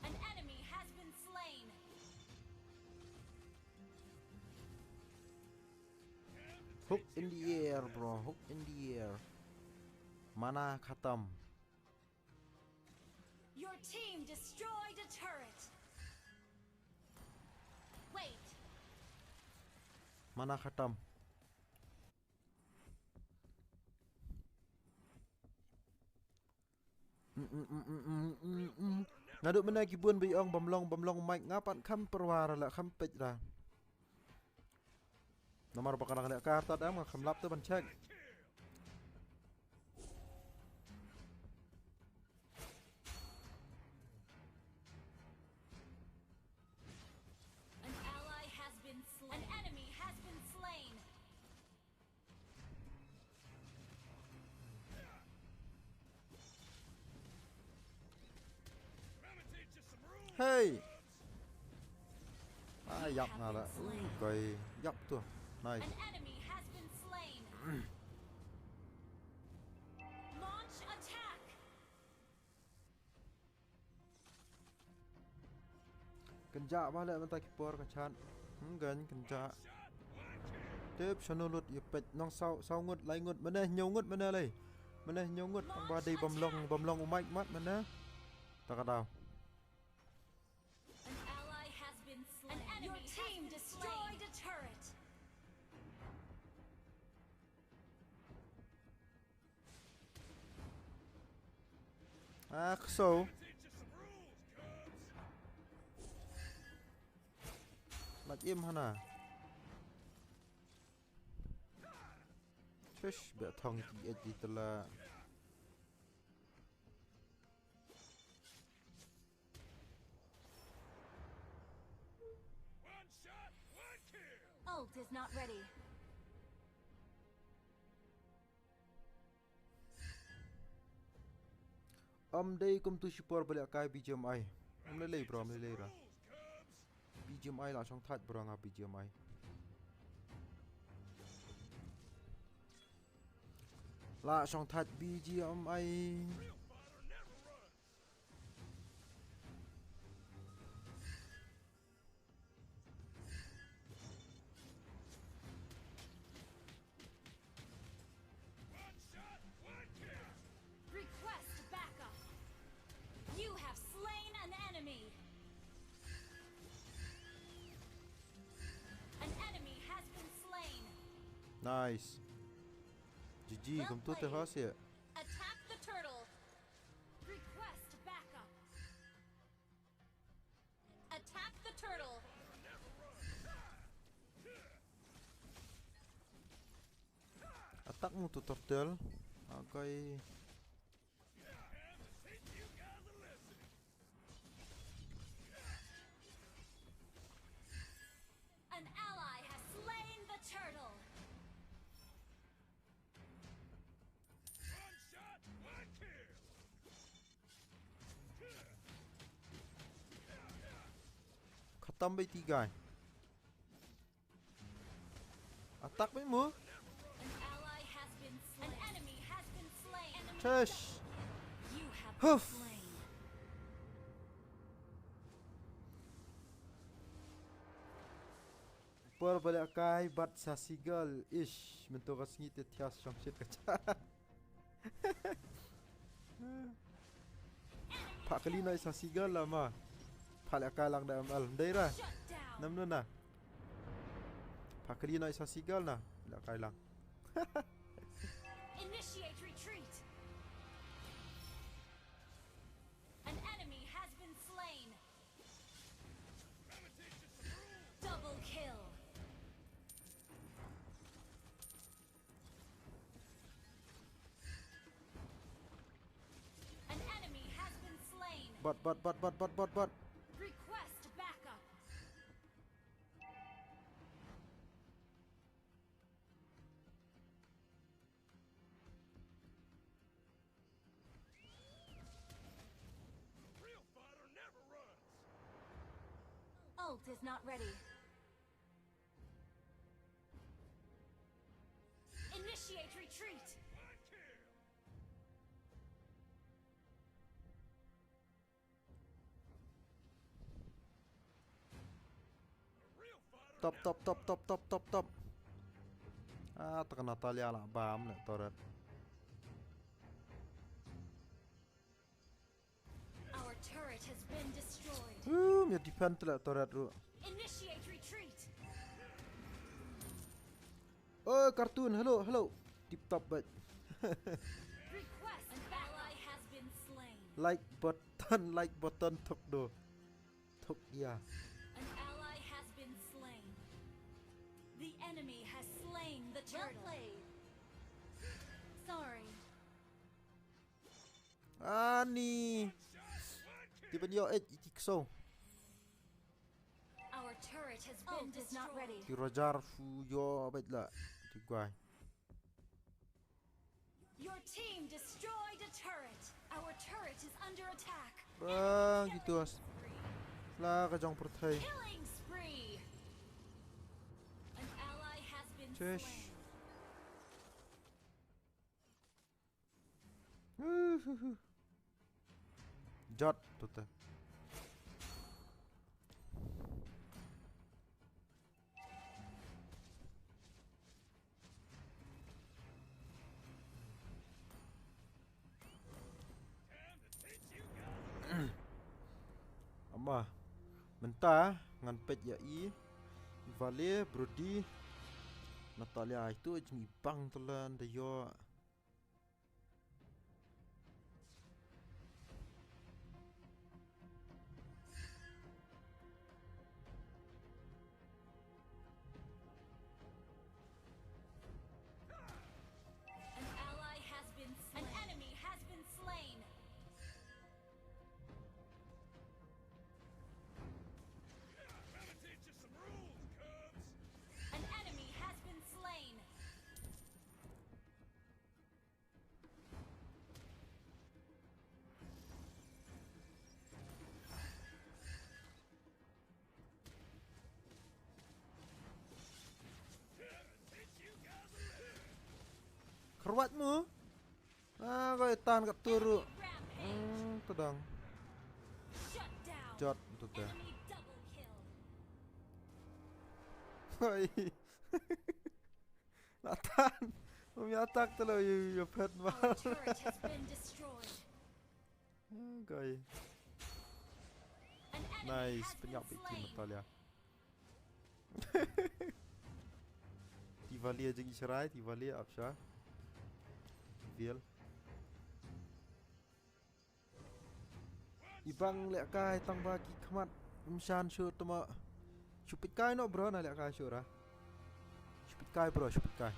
An enemy has been slain. Hook in the air, bro. Hook in the air. Mana khatam. Your team destroyed a turret. Wait. Mana khatam. Naduh mynne ki bun ba ong bym long, bym long u Mike, nga pat kham pyrwa ra la, kham peit ra. Namar ba ka dang leh ka tad em, nga kham lap te ban check. An ally has been slain. An enemy has been slain. Hey. Ah, yap nga la. Ui, koi yap tu. Nice. An enemy has been slain. Launch attack. Kynjah ba leh mynta ki por ka chat. Hmm, gan kynjah. Tip shano lut ïa peit nong saw, saw ngut, lai ngut, mynne hynñiew ngut mynne lei. Mynne hynñiew ngut tang ba dei bym long, bym long u Mike mat mynne. Ta ka daw. An ally has been slain. An enemy has been slain. Your team destroyed a turret. Ah, kso. Mat im hana. Shush, ba thong ki et di tela. Ult is not ready. Ym dei kumtu shipor ba leh kai B G M I. Ym lei lei bro, ym lei lei ra. B G M I la shong thait bro nga B G M I. La shong thait B G M I. Request backup. You have slain an enemy. An enemy has been slain. Nice. G G, kumtu te hos ya. Attack the turtle. Request backup. Attack the turtle. Attack mo to turtle. Okay. An ally has slain the turtle. One shot, one kill. Khatam bhai, ti guy. Attack bhai mo. An ally has been slain. An enemy has been slain. Chesh. You have been slain. Por ba lehkai bad sa Seagull. Ish, mynta ka sngi te thiah shong shit ka cha. Phah kali noh sa Seagull la ma. Phah lehkai lang da M L. Ndai ra. Nam nu na. Phah kali noh sa Seagull na. Lehkai lang. Initiate retreat. An enemy has been slain. Double kill. An enemy has been slain. Bot, bot, bot, bot, bot, bot, bot. Request backup. Real fighter never runs. Ult is not ready. Initiate retreat. Top, top, top, top, top, top, top. Ah, ta ka Natalia la bam leh turret. Our turret has been destroyed. Hmm, ïa defend leh turret ruh. Initiate retreat. Oh, cartoon, hello, hello. Tip top bait. Request an ally has been slain. Like button, like button thok do. Thok ïa. An ally has been slain. The enemy has slain the turtle. Well played. Sorry. Ani. Ti ban ïoh eh, iti kso. Our turret has been destroyed. Ult is not ready. Ti Roger fu ïoh bait la. Ti guai. Your team destroyed a turret. Our turret is under attack. Bang gitu as. La ka jong pyrthei. Killing spree. An ally has been slain. Jot tu te. Ama mynta ngan peit ïa i. Vale, Brody, Natalia, itu jingibang telan da ïoh. An ally has been slain. An enemy has been slain. An enemy has been slain. Kyrwat mo. Ah, koi tan ka turu. Hmm, tadang. Jot tu te. Koi. Natan. Umi atak tu lo yu yu pet ma. Koi. Nice, penyap iki Natalia. Ti Vale jing i sharai, ti Vale ap sha. Vial. Ibang lehkai tang ba ki khmat bym shan shuh tama. Shu peit kai noh bro, na lehkai shuh ra. Shu peit kai bro, shu peit kai.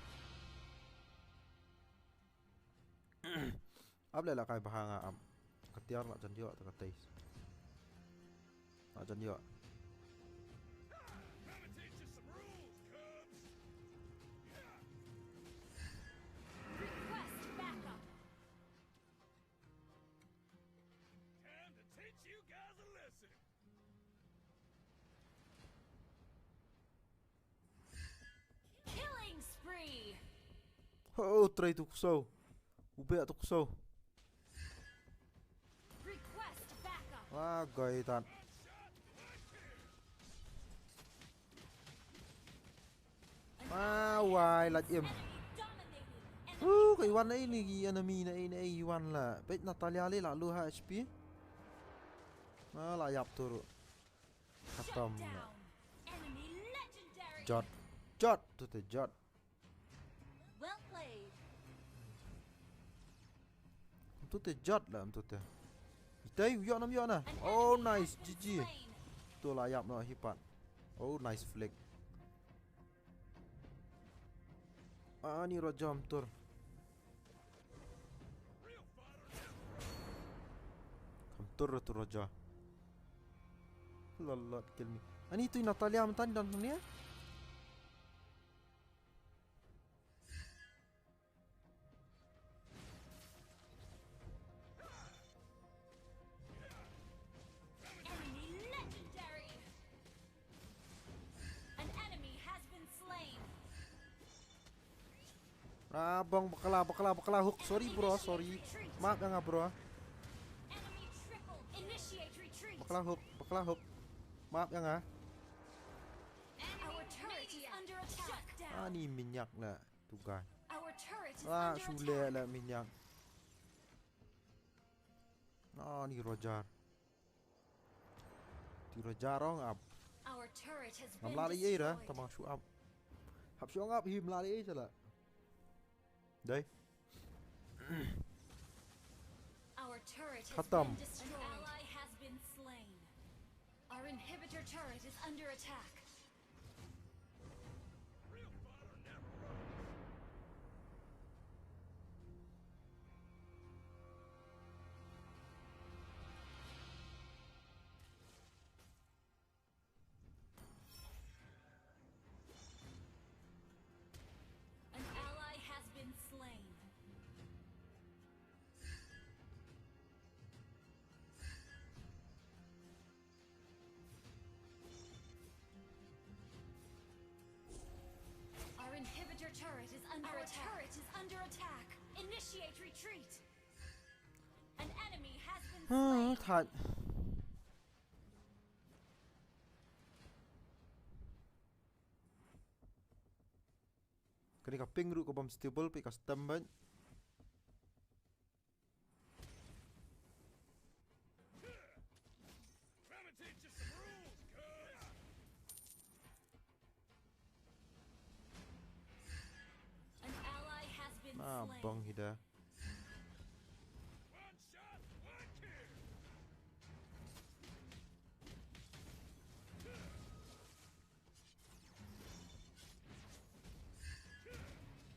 Ap leh lehkai bha nga ap. Ka tiar la jan ïoh ta ka tais. La jan ïoh. Request backup. Time to teach you guys a lesson. Killing spree. Ho, trai tu kso. Ube tu kso. Request backup. Wah, goi tan. Pai, lait im. Uh, ka i wan na i ni ki enemy na i na i wan la. Peit Natalia le la lu ha H P. Na la ïap tu ruh. Khatam la. Jot. Jot. Tu te jot. Mtu te jot la, mtu te. Itai, u ïoh nam ïoh na. Oh, nice, G G. Tu la ïap noh hi pat. Oh, nice flick. Ani Roger mtur. Mtur tu Roger. Lolot kill me. Ani tu Natalia mynta ni don ni. Enemy legendary. An enemy has been slain. Ah, bang bakla, bakla, bakla hook. Sorry bro, sorry. Maaf ya nga bro. Enemy triple. Initiate retreat. Bakla hook, bakla hook. Maaf ya nga. Our turret is under attack. Ani minyak la tu guy. Our turret is under attack. Sule la minyak. Ani Roger. Ti Roger ong ap. Our turret has been destroyed. Ngam lah lei ei ra, tang ba shu ap. Hap shu ong ap hi, ngam lah lei ei sala. Dai. Our turret has been destroyed. Khatam. An ally has been slain. Our inhibitor turret is under attack. An ally has been slain. Our inhibitor turret is under attack. Our turret is under attack. Initiate retreat. An enemy has been slain. Thait. Kane ka ping ruh ka bom stable, peit ka stem bad. An ally has been slain. Ah, bang hida.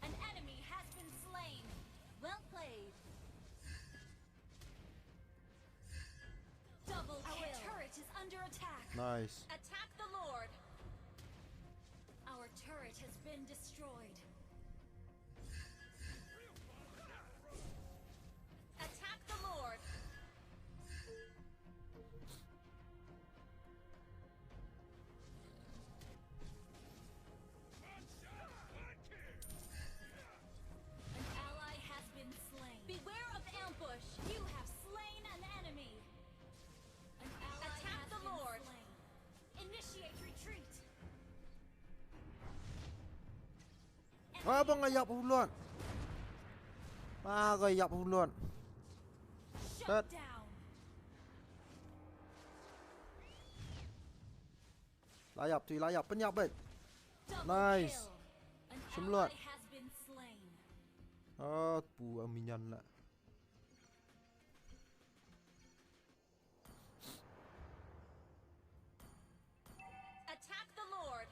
An enemy has been slain. Well played. Double kill. Our turret is under attack. Nice. Attack the Lord. Our turret has been destroyed. Attack the Lord. An ally has been slain. Beware of ambush. You have slain an enemy. An ally has been slain. Attack the Lord. Initiate retreat. Wa bang nga ïap u Lord. Wa nga ïap u Lord. Shut down. La ïap tu, la ïap, pynïap bad. Nice. Shim Lord. Ah, pu a minion la. Attack the Lord.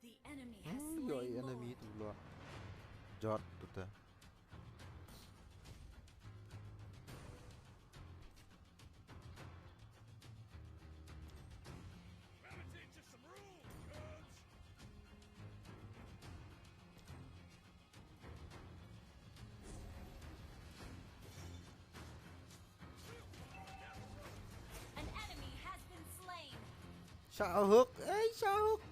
The enemy has slain Lord. Enemy tu la. Jot tu te. An enemy has been slain. Shah hook, eh, shah hook.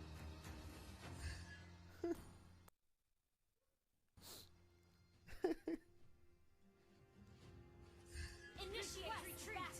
Initiate retreat.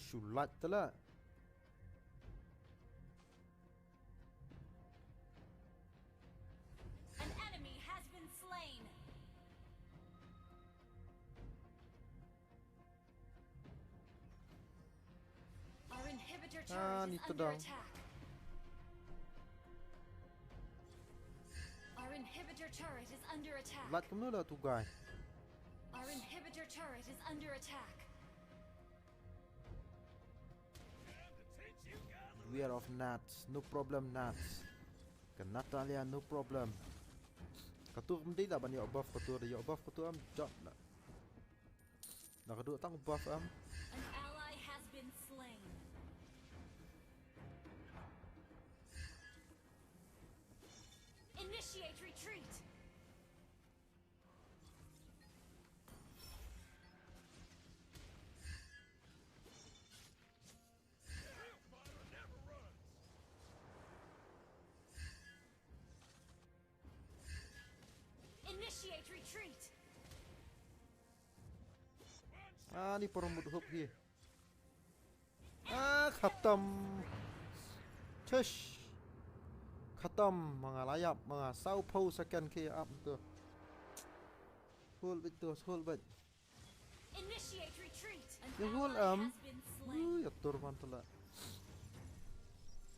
Shu lait te la. An enemy has been slain. Our inhibitor turret Ah, is nito under daw. Attack. Our inhibitor turret is under attack. Lait kumno da tu guy. Our inhibitor turret is under attack. Beware of Nats. No problem, Nats. Ka Natalia, no problem. Katu kum dei da ban ïoh buff, katu da ïoh buff, katu am jot la. Da katu tang buff am. An ally has been slain. Initiate retreat. Initiate retreat. Ah, ni por mut hook hi. Ah, khatam. Chesh. Khatam, ma nga la ïap, ma nga saw phew second ki ap tu. Hold bit tu, hold bit. Initiate retreat. An Ïa hold ally am. Has been slain. Uh, ïa tur man tu la.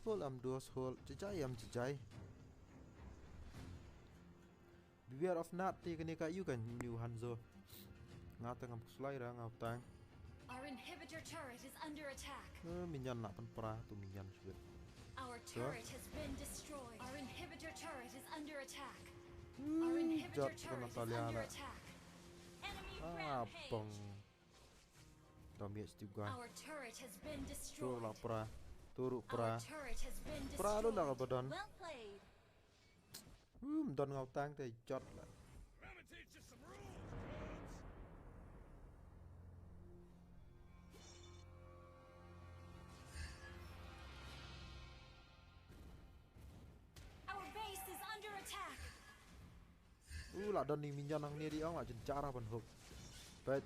Hold am, duos hold. Jajai am jajai. Beware of Nat te kane ka ïu kan new Hanzo. Nga tang am kuslai ra nga utang. Our inhibitor turret is under attack. Eh, minion na pan pra tu minion shibit. Our turret has been destroyed. Our inhibitor turret is under attack. Our Hmm, inhibitor jot turret kena is talian under lah. Attack. Enemy Ah, rampage. Bang. Damage tu guy. Our turret has been Turu destroyed. la pra. Turu Our pra. turret has been Pra lu destroyed. La ka badon. Well played. Hmm, don nga utang te jot la. Let me teach you some rules, kids. Our base is under attack. Uh, la don ni minion nang ni di ong, la jin jara ban hook. But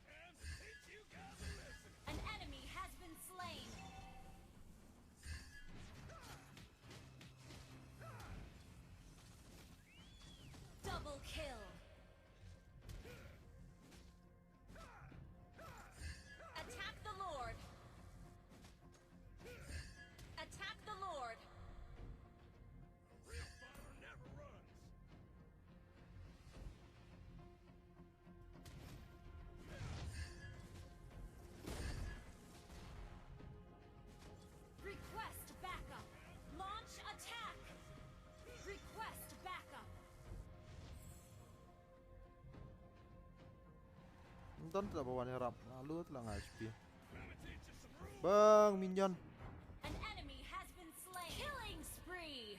And to teach you guys a lesson. An enemy has been slain. Double kill. Attack the Lord. Attack the Lord. A real fighter never runs. Request backup. Launch attack. Request backup. Don tu la ba wan rap. Lalu tu la nga H P. Bang minion. An enemy has been slain. Killing spree.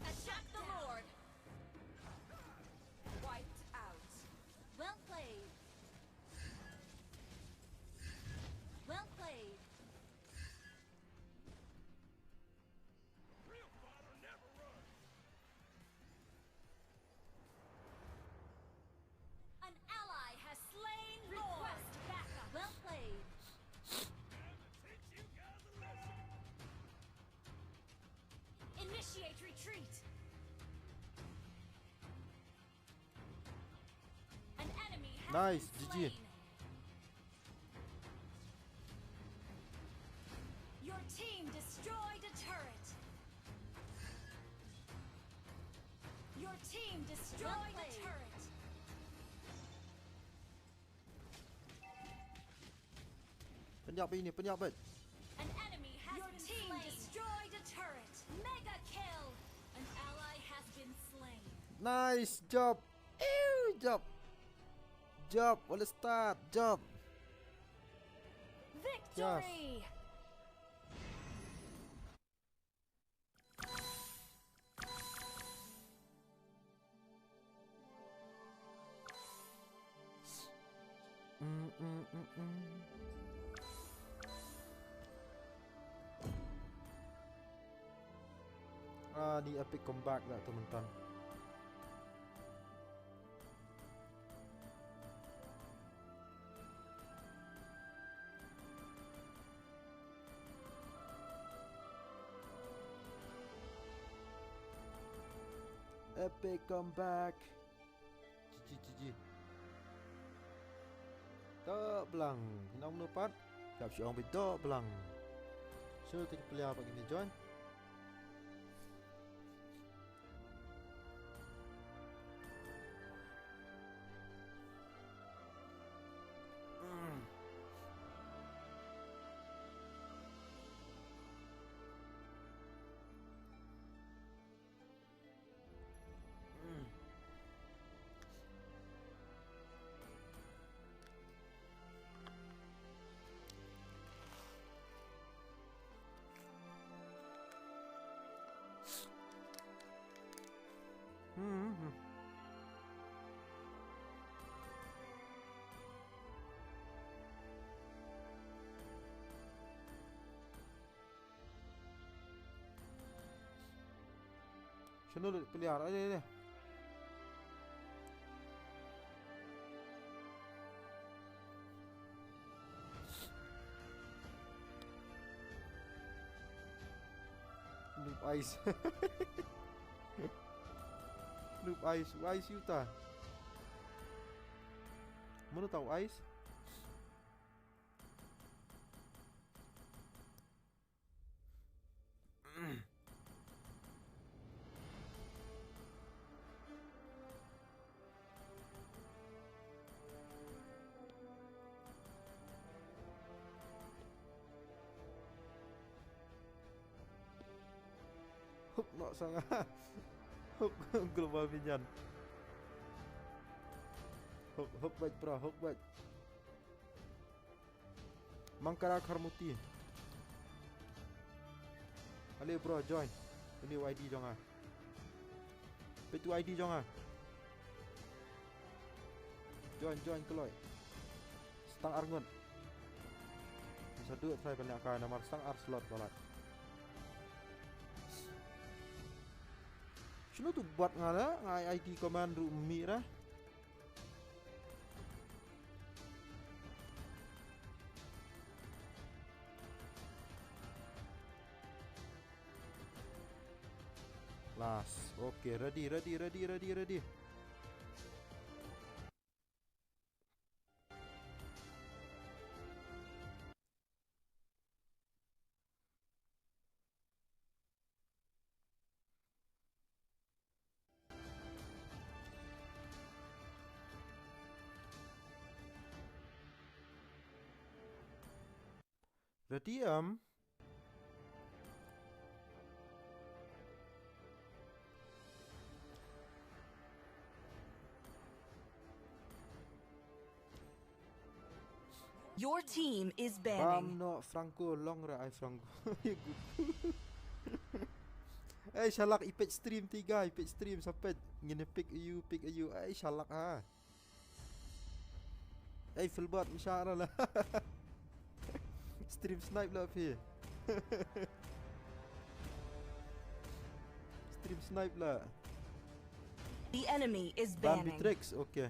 Attack the Lord. Wiped out. Well played. Well played. Real fighter never runs. An ally has slain Lord. Request backup. Well played. Time to teach you guys a lesson. Initiate retreat. An enemy has Nice, been G G. Slain. Your team destroyed a turret. Your team destroyed a turret. Pynïap ini, pynïap bad. An enemy has Your been team slain. Destroyed a turret. Mega kill. An ally has been slain. Nice job. Ew, job. Job, well start, job. Victory. Mm, mm, mm, mm. Ah, di epic comeback lah tu mentan. Epic comeback. Ji, ji, ji, ji. Doh blang. Nong no pat. Kap si ong bi doh blang. So, tik player bagi ni join. Hmm, hmm, hmm. Shano lut player? Ale, ale. Noob Ice. Noob Ice, Ice uta. Mano uta u Ice? Hook noh sanga. Hook global minion. Hook, hook bait bro, hook bait. Mangkara Kharmuti. Ale bro, join. Une u I D jong nga. Peit u I D jong nga. Join, join kloi. Stang ar ngut. Sa duh try ban lehkai namar stang ar slot palat. Shano tu bot nga la, nga I D command ruh mih ra. Last. Okay, ready, ready, ready, ready, ready. Ready, em? Your team is banning. Bam noh Franco, long ra ai Franco. Ai shalak, i peit stream tiga, i peit stream sa peit. Ngin pick you, pick you. Ai shalak ha. Ai Filbert, mashah ra la. Stream snipe la phi. Stream snipe la. The enemy is banning. Ban Bitrix, okay.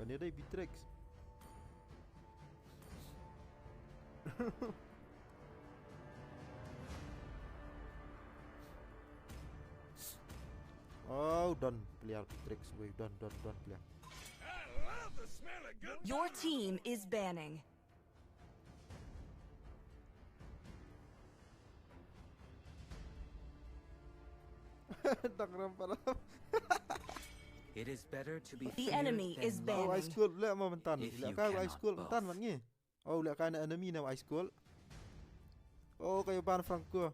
Kane dei Bitrix. Oh, done player Bitrix, weh, done, done, done player. Your team is banning. Dang ram param. It is better to be feared than loved. The enemy is banning. Oh, Ice Cold leh mo myntan. Leh kai Ice Cold myntan man ngi. Oh, leh kai na enemy na Ice Cold. Oh, kayo ban Franco.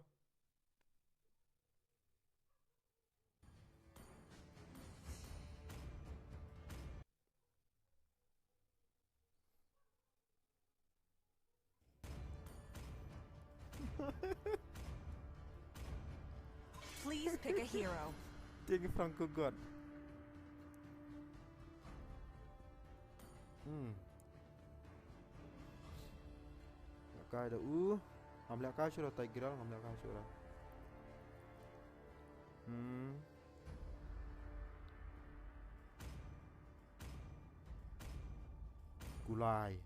Please pick a hero. Tieng Franco God. Hmm. Lehkai da u. Ngam lehkai shuh Tigreal, ngam lehkai shuh. Hmm. Kulai.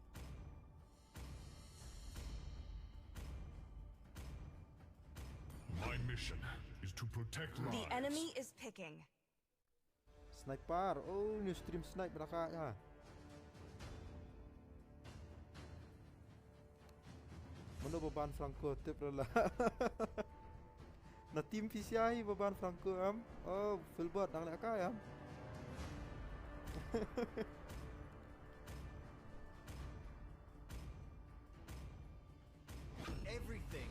My mission Is to protect lives. The enemy is picking. Sniper, oh, new stream sniper na ka ya. Mano ba ban Franco tip rela. Na team P C I ba ban Franco am. Oh, Philbert nang leh ka ya. Everything.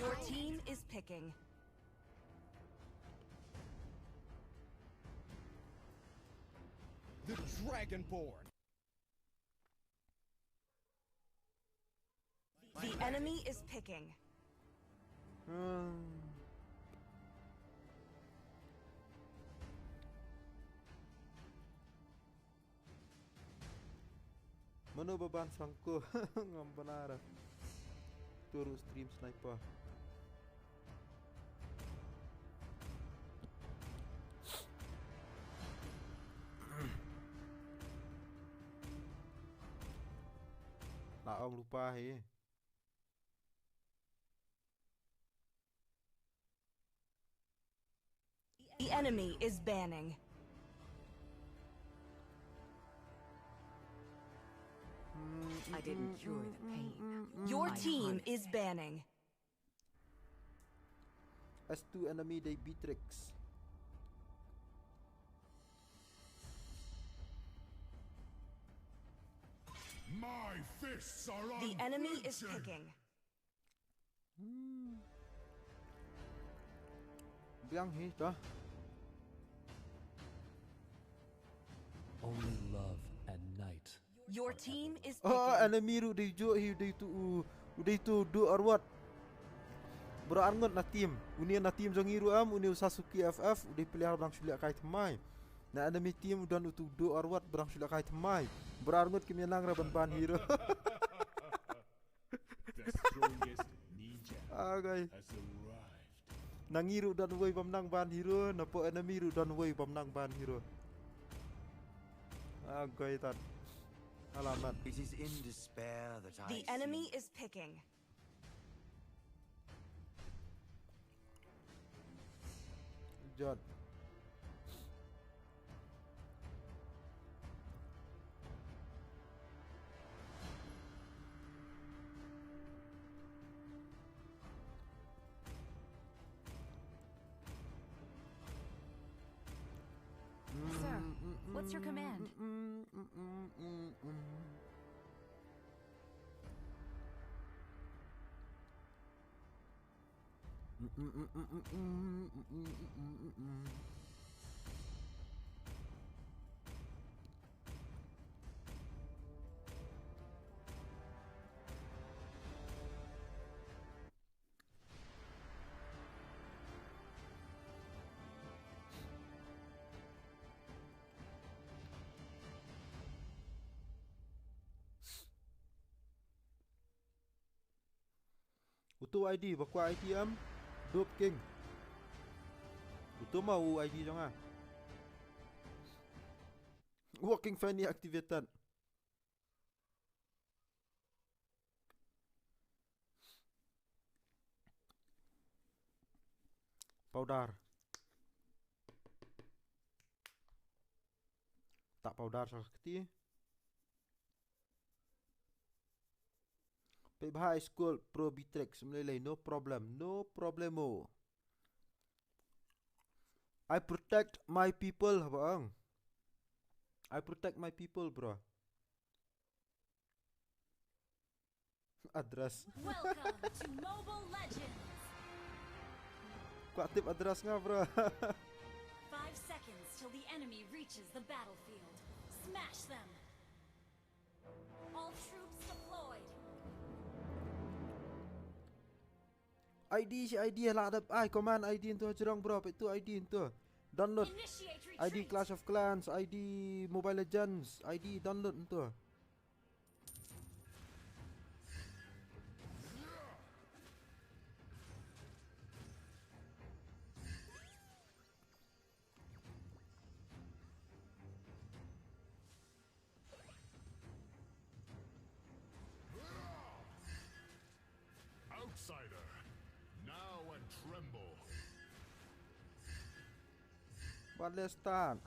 Your team is picking. The Dragonborn. The enemy is picking. Hmm. Mano ba ban Franco ngam banar. Turu stream sniper. La ong lupa he. The enemy is banning. I didn't cure the pain. Your team is banning. S two enemy dei Beatrix. My fists are the enemy is picking. Hmm. Biang hi ta. Only love and night. Your team is picking. Oh, enemy ruh dei ju hi dei tu u dei tu du arwat. Bro arngut na team. Uni na team jong i ruh am uni u Sasuke F F u dei player bang shuliak kai tmai. Na enemy team u don u tu du arwat bang shuliak kai tmai. Bro arngut kim yanang ra ban ban hero. The strongest ninja has arrived. Nangi ruh don wei bam nang ban hero, na po enemy ruh don wei bam nang ban hero. Agoi tat. Alamat. It is in despair that I. The enemy is picking. Jot. Sir, what's your command? Utu I D, ba kwah I D am. Dope King. Utu ma u I D jong nga. Walking Fanny activated. Powder. Tak powder sa kti. Pei bha high school pro Beatrix mlei lei no problem, no problemo. I protect my people, haba ang. I protect my people, bro. Address. Welcome to Mobile Legends. Kwah tip address nga, bro. Five seconds till the enemy reaches the battlefield. Smash them. All troops deployed. I D shi I D la dap ai command I D ntu hajrong bro, peit tu I D ntu. Download. Initiate I D retreat. Clash of Clans, I D Mobile Legends, I D download ntu. Outsider, now and tremble. What let's start.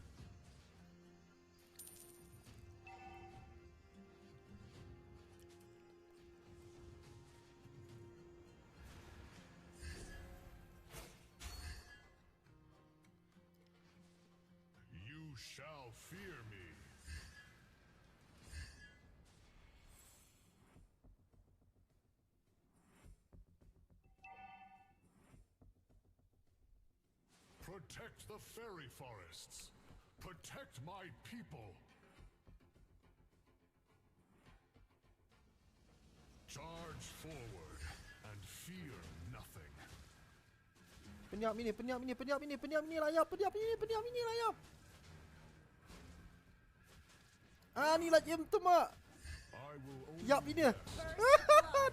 You shall fear me. Protect the fairy forests. Protect my people. Charge forward and fear nothing. Pynïap mini, pynïap mini, pynïap mini, pynïap mini, la ïap, pynïap mini, pynïap mini, la ïap. Ah, ni la jem tu ma. I will only Ïap mini. rest.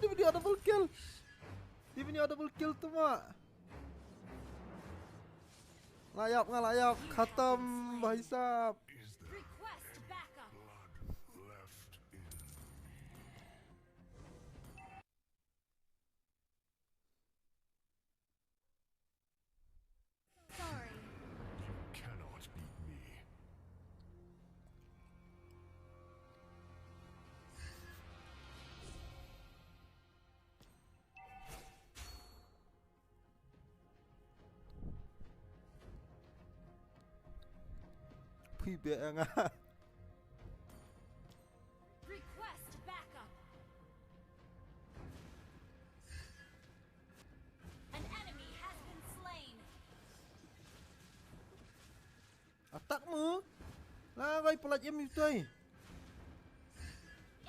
Dia punya double kill. Dia punya double kill tu ma. La ïap nga, la ïap. Khatam, bhai sahab. Is there Request backup. blood left in me? Sorry. You cannot beat me. Phi be nga. Request backup. An enemy has been slain. Attack mu. La gai pelat jem itu ai.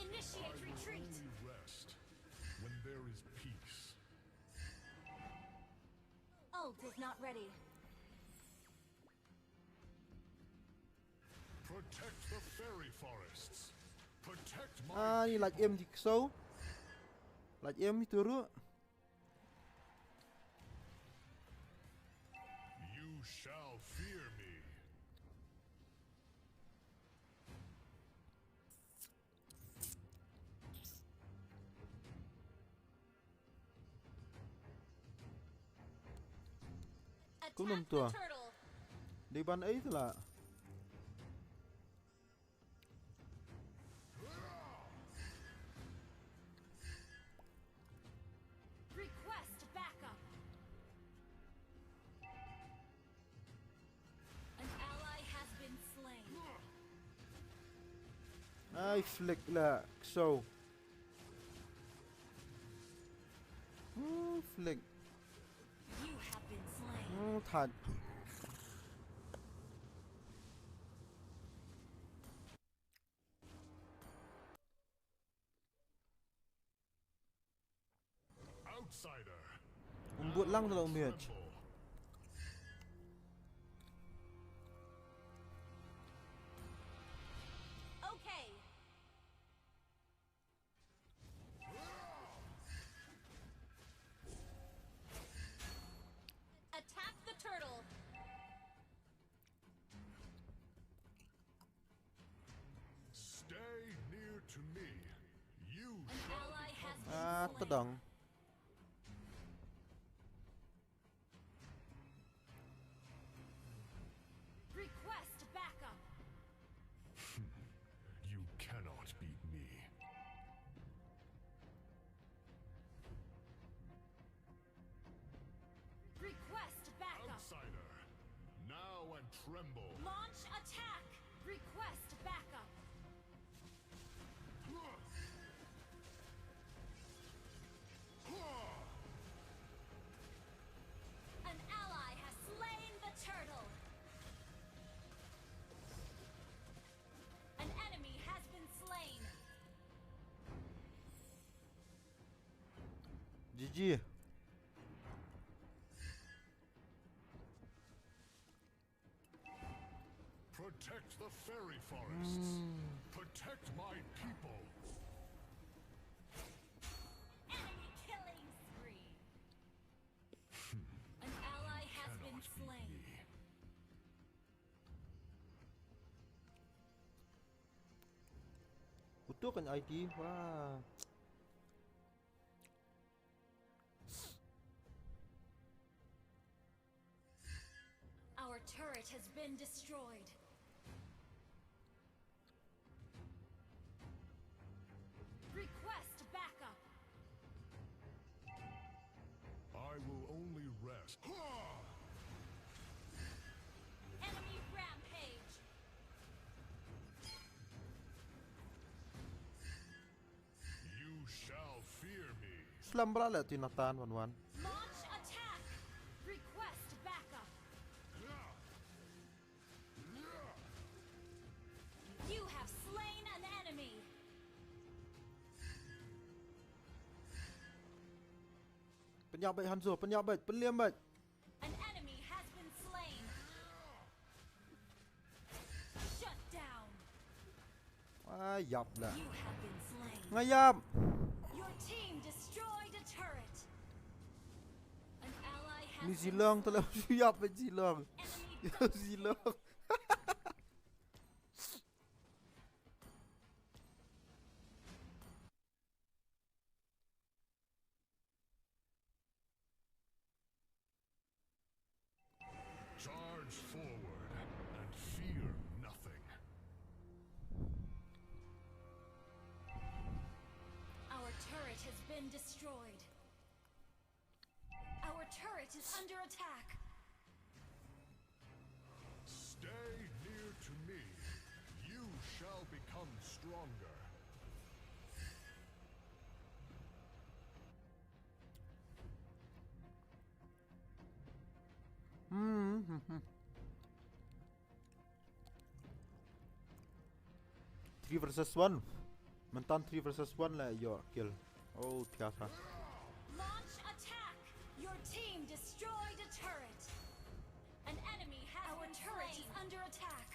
Initiate retreat. Only rest when there is peace. Ult is not ready. Protect the fairy forests. Protect my Ah, ni laj em di kso. Laj em itu ru. You shall fear me. Kum num Attack tua. The turtle. Di ban ai tu lah. Request backup. An ally has been slain. Ai flick lah. Kso. Hmm, flick. You have been slain. Hmm, that. Outsider. Umbut lang tu lah umbut. Tremble. Okay. Attack the turtle. Stay near to me. You An shall ally has been Ah, slain. tedong. Request backup. You cannot beat me. Request backup. Outsider. Now and tremble. Launch attack. Request backup. An ally has slain the turtle. An enemy has been slain. G G. Protect the fairy forests. Hmm. Protect my people. Enemy killing spree. An ally has been Cannot beat slain. me. Utuh kan I T. Wah. Turret has been destroyed. Request backup. I will only rest. Ha! Enemy rampage. You shall fear me. Slam bra le ti natan wan wan. Launch attack. Request backup. You have slain an enemy. Pynïap bad Hanzo, pynïap bad, pynliam bad. An enemy has been slain. Shut down. Ai yap la. You have been slain. Nga yap. Your team destroyed a turret. An ally has Ni been Zilong tu la yap bad Zilong. Enemy Yap Zilong. Charge forward and fear nothing. Our turret has been destroyed. Our turret is under attack. Stay near to me. You shall become stronger. Hmm, hmm, hmm. Three versus one. Myntan three versus one la ïoh kill. Oh, thiah sa. Launch attack. Your team destroyed a turret. An enemy has Our turret is under attack.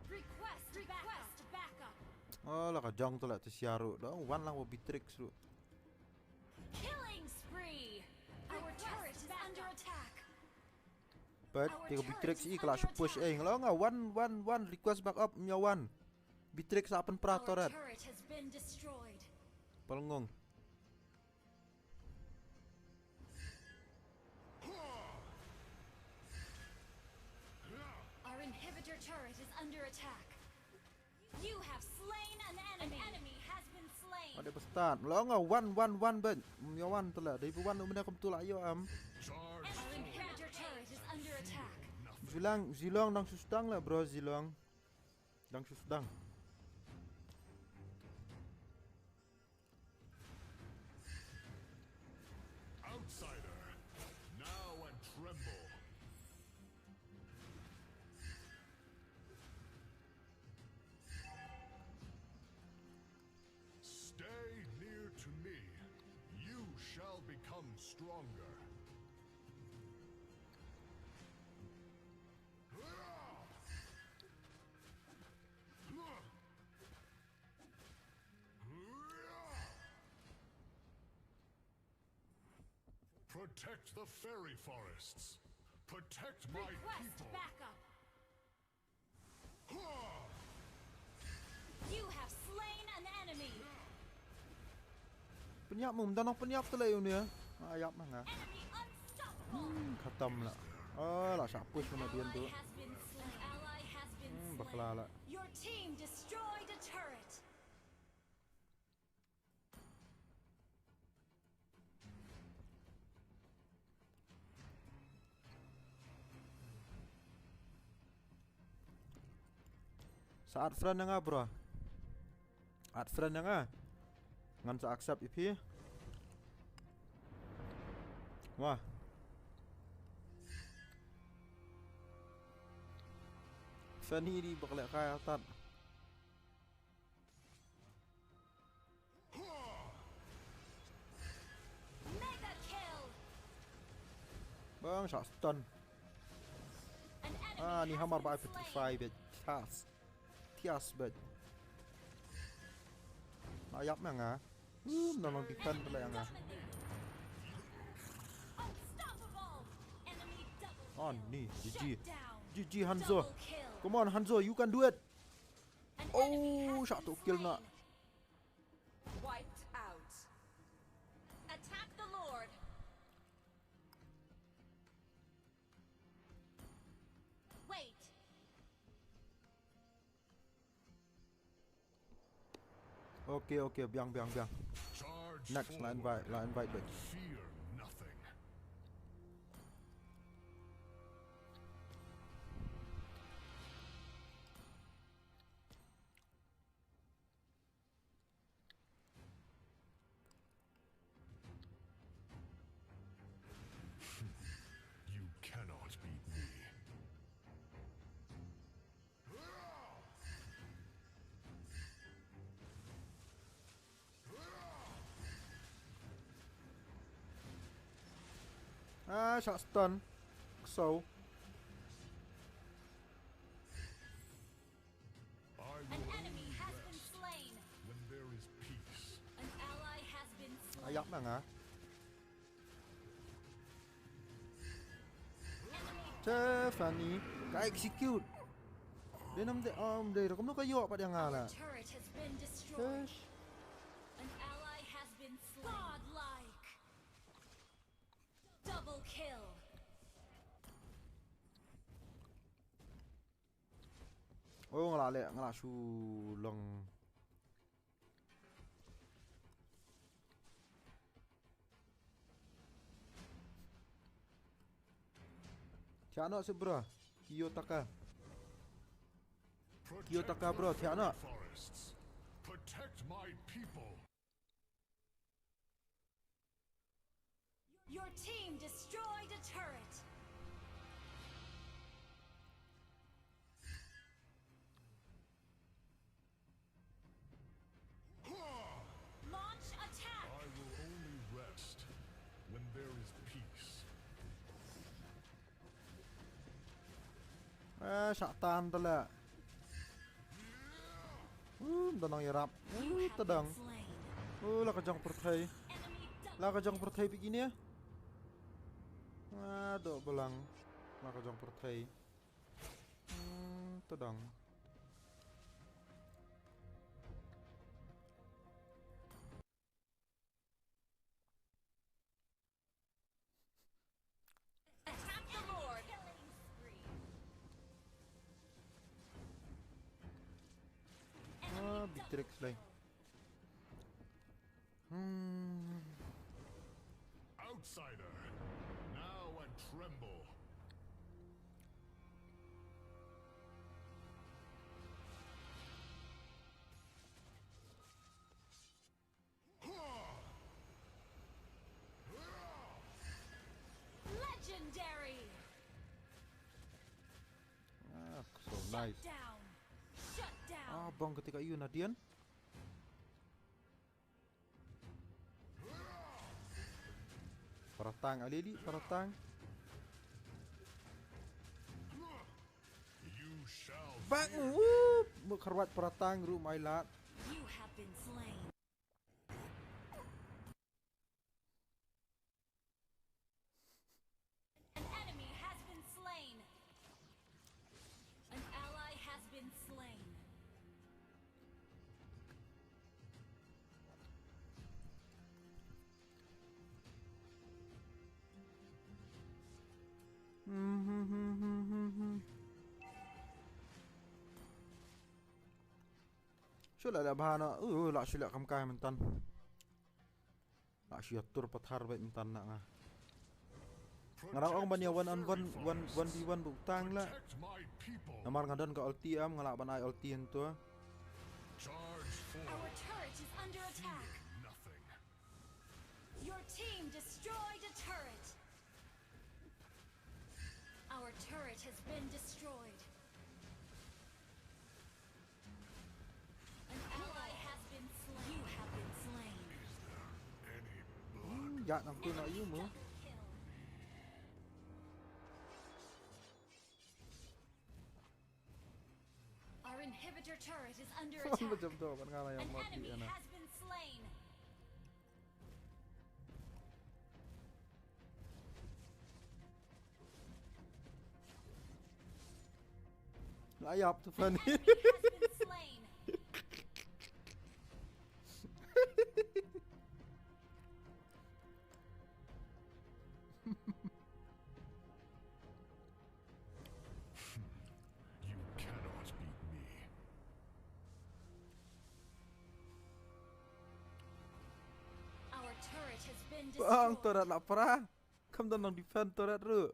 Request, request backup. Oh, la ka jong tu la tu siaru. Dong wan lang wa Beatrix tu. Killing spree. Our turret is under attack. But te ka Beatrix i ka la shu push eh. Ngalo nga wan wan wan request backup nya wan. Beatrix a pynpra Our turret. Turret has been destroyed. Palngong. Our inhibitor turret is under attack. You have slain an enemy. An enemy has been slain. Ada bestat. Ngalo nga wan wan wan ben. Nya wan tu la. Dei wan umne kum tu la ïoh am. Charge Our inhibitor turret is under attack. Zilong, Zilong dang shu sdang la bro Zilong. Dang shu sdang. Outsider, now and tremble. Stay near to me. You shall become stronger. Protect the fairy forests. Protect my Request people. Backup. You have slain an enemy. Pynïap mum, dang pynïap tu la ïa une. Ah, ïap ma nga. Enemy unstoppable. Khatam la. Oh, la sha push mana bian tu. Ally has been slain. Ally has been Hmm, slain. Bakla la. Your team destroyed a turret. Sa add friend ïa nga bro. Add friend ïa nga. Ngan sa accept ïa phi. Wah. Fanny di bak leh kai atat. Mega kill. Bang sa stun. An enemy Ah, ni has hamar been ba slain. fifty-five bet. Tias. Tias bet. Na ïap ma nga. Hmm, na long defend pala ïa nga. Unstoppable. Enemy double Oh, kill. ni, G G. Shut down. G G Hanzo. Double kill. Come on Hanzo, you can do it. An enemy has Oh, been shah tu kill na. Slain. Wiped out. Attack the Lord. Wait. Okay, okay, biang, biang, biang. Charge Next, la forward. Invite, la invite back. Fear nothing. You cannot beat me. Ah, shah stun. So. An enemy has been slain. When there is peace. An ally has been slain. Ayak na nga. Enemy Tiffany ka execute. Dia nam de om de kum no ka yok pat yang ala. Turret has been destroyed. Fish. An ally has been slain. Godlike. Double kill. Oh, nga la leh, nga la shu long. Thiah noh seh bro. Kiyotaka. Kiyotaka bro, thiah noh. Protect my people. Your team destroyed a turret. Launch attack. I will only rest when there is peace. Eh, shah tan tala. Uh, tadang yarap. Uh, tadang. Uh, la ka jong pyrthei. La ka jong pyrthei bikini. Ah, dok belang. La ka jong pyrthei. Hmm, tadang. Attack the Lord. Ah, Beatrix lai. Hmm. Outsider, now and tremble. Legendary. Ah, so nice. Shut down. Shut down. Ah, bang ketika iu nadian. Paratang alili, paratang. Bang, wup, mukharwat paratang ru mai lat. You have been slain. An enemy has been slain. An ally has been slain. Shu la da bha no, uh, la shu la kam kai myntan. La shu ïa tur pathar bad myntan na nga. Nga rau ong ban ïa one on one, one, one v one bad tang la. Namar nga don ka ulti em, nga lah ban ai ulti hangto. Our turret is under attack. Your team destroyed a turret. Our turret has been destroyed. An ally has been slain. You have been slain. Hmm, ïa nang tu na ïa mo. Double kill. Our inhibitor turret is under attack. Macam tu kan ngalai yang mati. An enemy has been slain. Layap tu Fanny. An enemy has been slain. Bang turret la pra. Kam don nang defend turret ruh.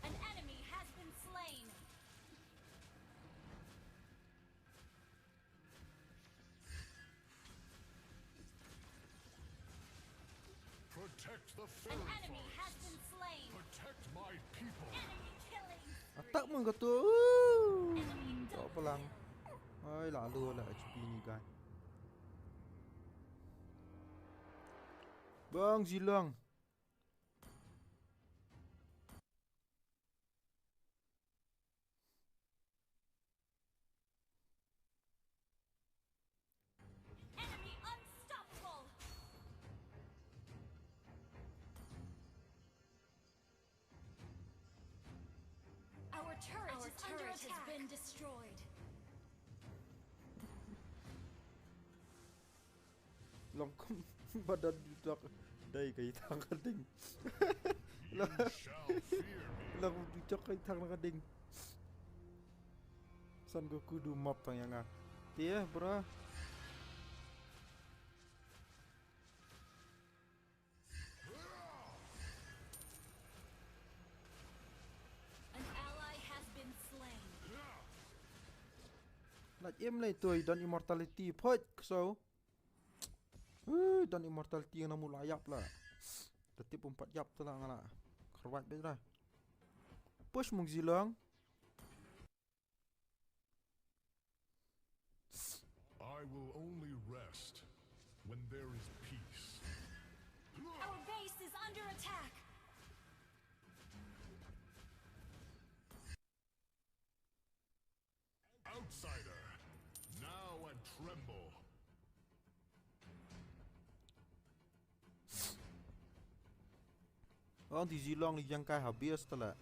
An enemy has been slain. Protect the fairy An enemy has forest. Been slain. Protect my people. Enemy killing. Attack mun katu. Enemy Tok double pelang. Kill. Ai la lu la H P ni guy. Bang Zilong. Enemy unstoppable. Our turret, Our is under turret has attack. Been destroyed. Long kum ba don dutok dei ka itang ka ding. You shall fear me. Long dutok ka itang ka ding. Son Goku du map tang yang ah. Tia bro. An ally has been slain. Lait im lei tui don immortality. Phoit kso. Ui don immortality na mu la yap la. Da tip um pat yap tu la ngala. Kharwat bit la. Push mung Zilong. I will only rest when there is peace. Our base is under attack. Outsider, now and tremble. Oh di Zilong li yang kai habis tu la.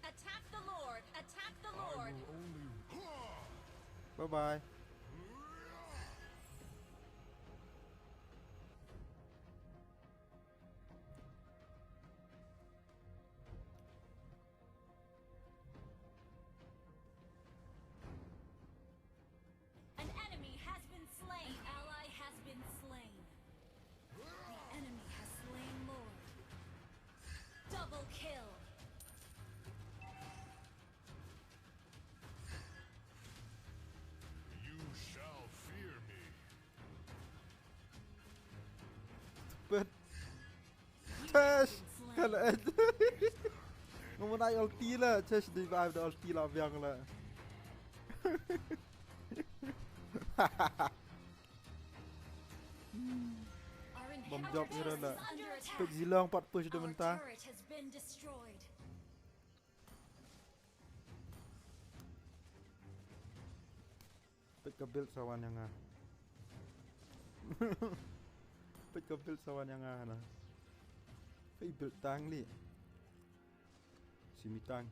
Attack the Lord! Attack the I Lord! will only Bye bye. An enemy has been slain. An ally has been slain. The enemy has slain Lord. Double kill. You shall fear me. But Chesh, kala. Ngam nai ulti la, Chesh di ba da ulti la biang la. Bom jop ni la. Pek Zilong pat push da mynta. Turret has been destroyed. Pek ka build sawan yang ah. Pek ka build sawan yang ah na. Pek build tang li. Simi tang.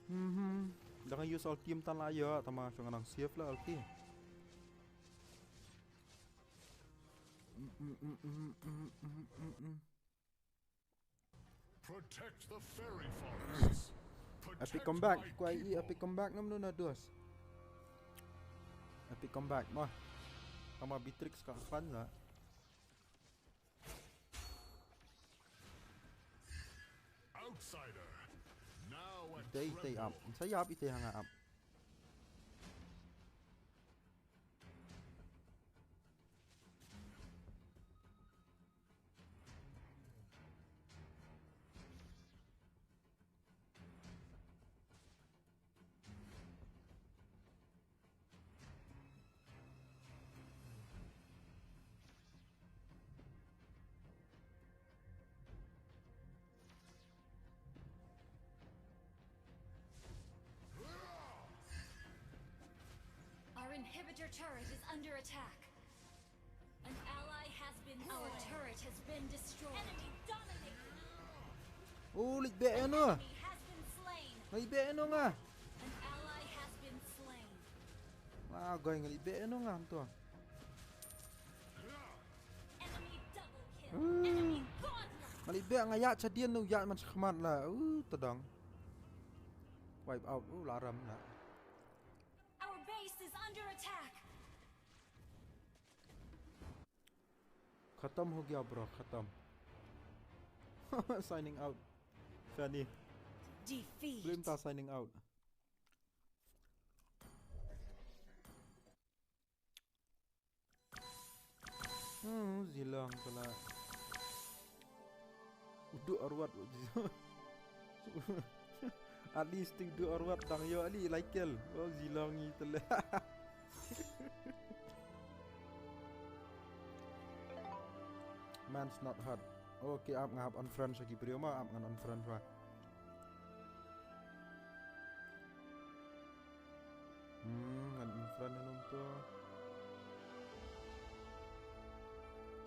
Mhm. Dang use ulti mynta la ïa, tama shong nang save la ulti. Mm, mm, mm. Protect the fairy forests. Protect Epic comeback. My Kwai i people. Epic comeback nam nuna dos. Epic comeback mah. Tama Beatrix ka fan la. Outsider. Now and Itei itei up. tremble. Sa yap itei hanga up. turret is under attack. An ally has been slain. Our turret has been destroyed. Enemy dominated. Oh, leit beh ïa no. Enemy has been slain. Leit beh ïa no nga. An ally has been slain. Nga goi nga leit beh ïa no nga to. Enemy double kill. Uh. Enemy godlike. Nga leit beh nga ïa cha dien no ïa man shakhmat la. Uh, tadang. Wipe out. Uh, la ram la. Our base is under attack. Khatam ho gaya, bro, khatam. Signing out. Fanny. Defeat. Blim ta signing out. Hmm, Zilong kala. Udu arwat. At least ting du arwat dang yo ali like el. Oh, Zilong i tele. Man's not hot. Okay, ap nga hap unfriend sha ki briew ma, ap ngan unfriend sha. Hmm, ngan unfriend num to.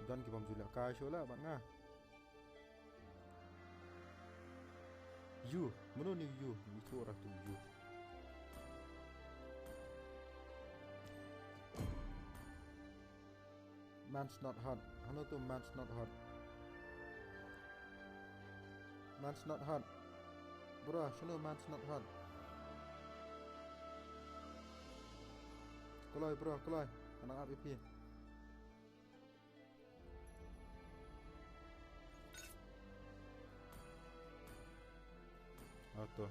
Don ki bam julak kai shu la bad nga. You, mano ni you? Ni tu orang tu you. Man's not hot. Hano tu man's not hot? Man's not hot. Bro, shano man's not hot? Kloi bro, kloi. Anak api pi. Ato.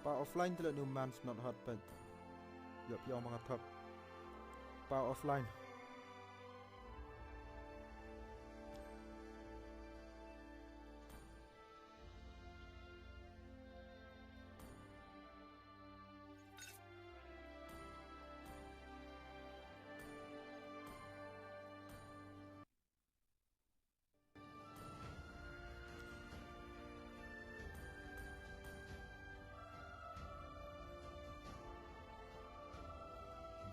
Pa offline tele nu man's not hot pet. Yop yop mangathap. Pa offline.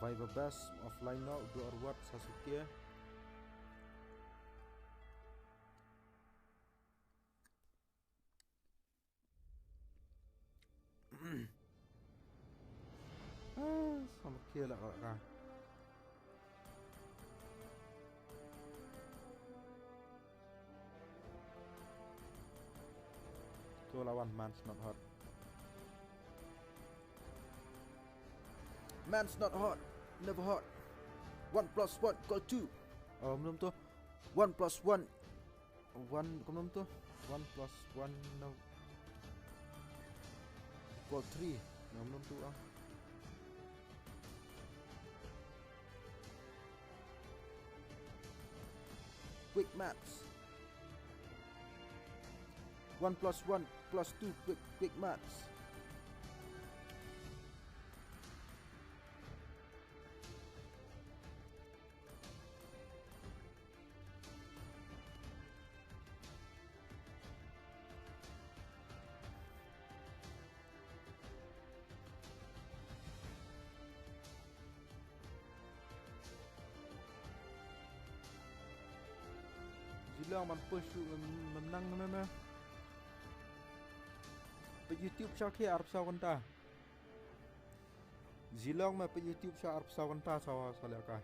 Viber best offline now, do or what Sasuke. Ah, sama kira lah kat kau. Tu lawan man's not hot. Man's not hot, never hot. One plus one equal two. Oh, belum tu. One plus one. One, kumno tu? One plus one, no. Equal three. No, kumno tu ah? Quick maths. One plus one plus two, quick, quick maths. Zilong man push through ngam nang ngam ma. Peit YouTube sha ki arphew saw kynta. Zilong ma peit YouTube sha arphew saw kynta sa sa leh kai.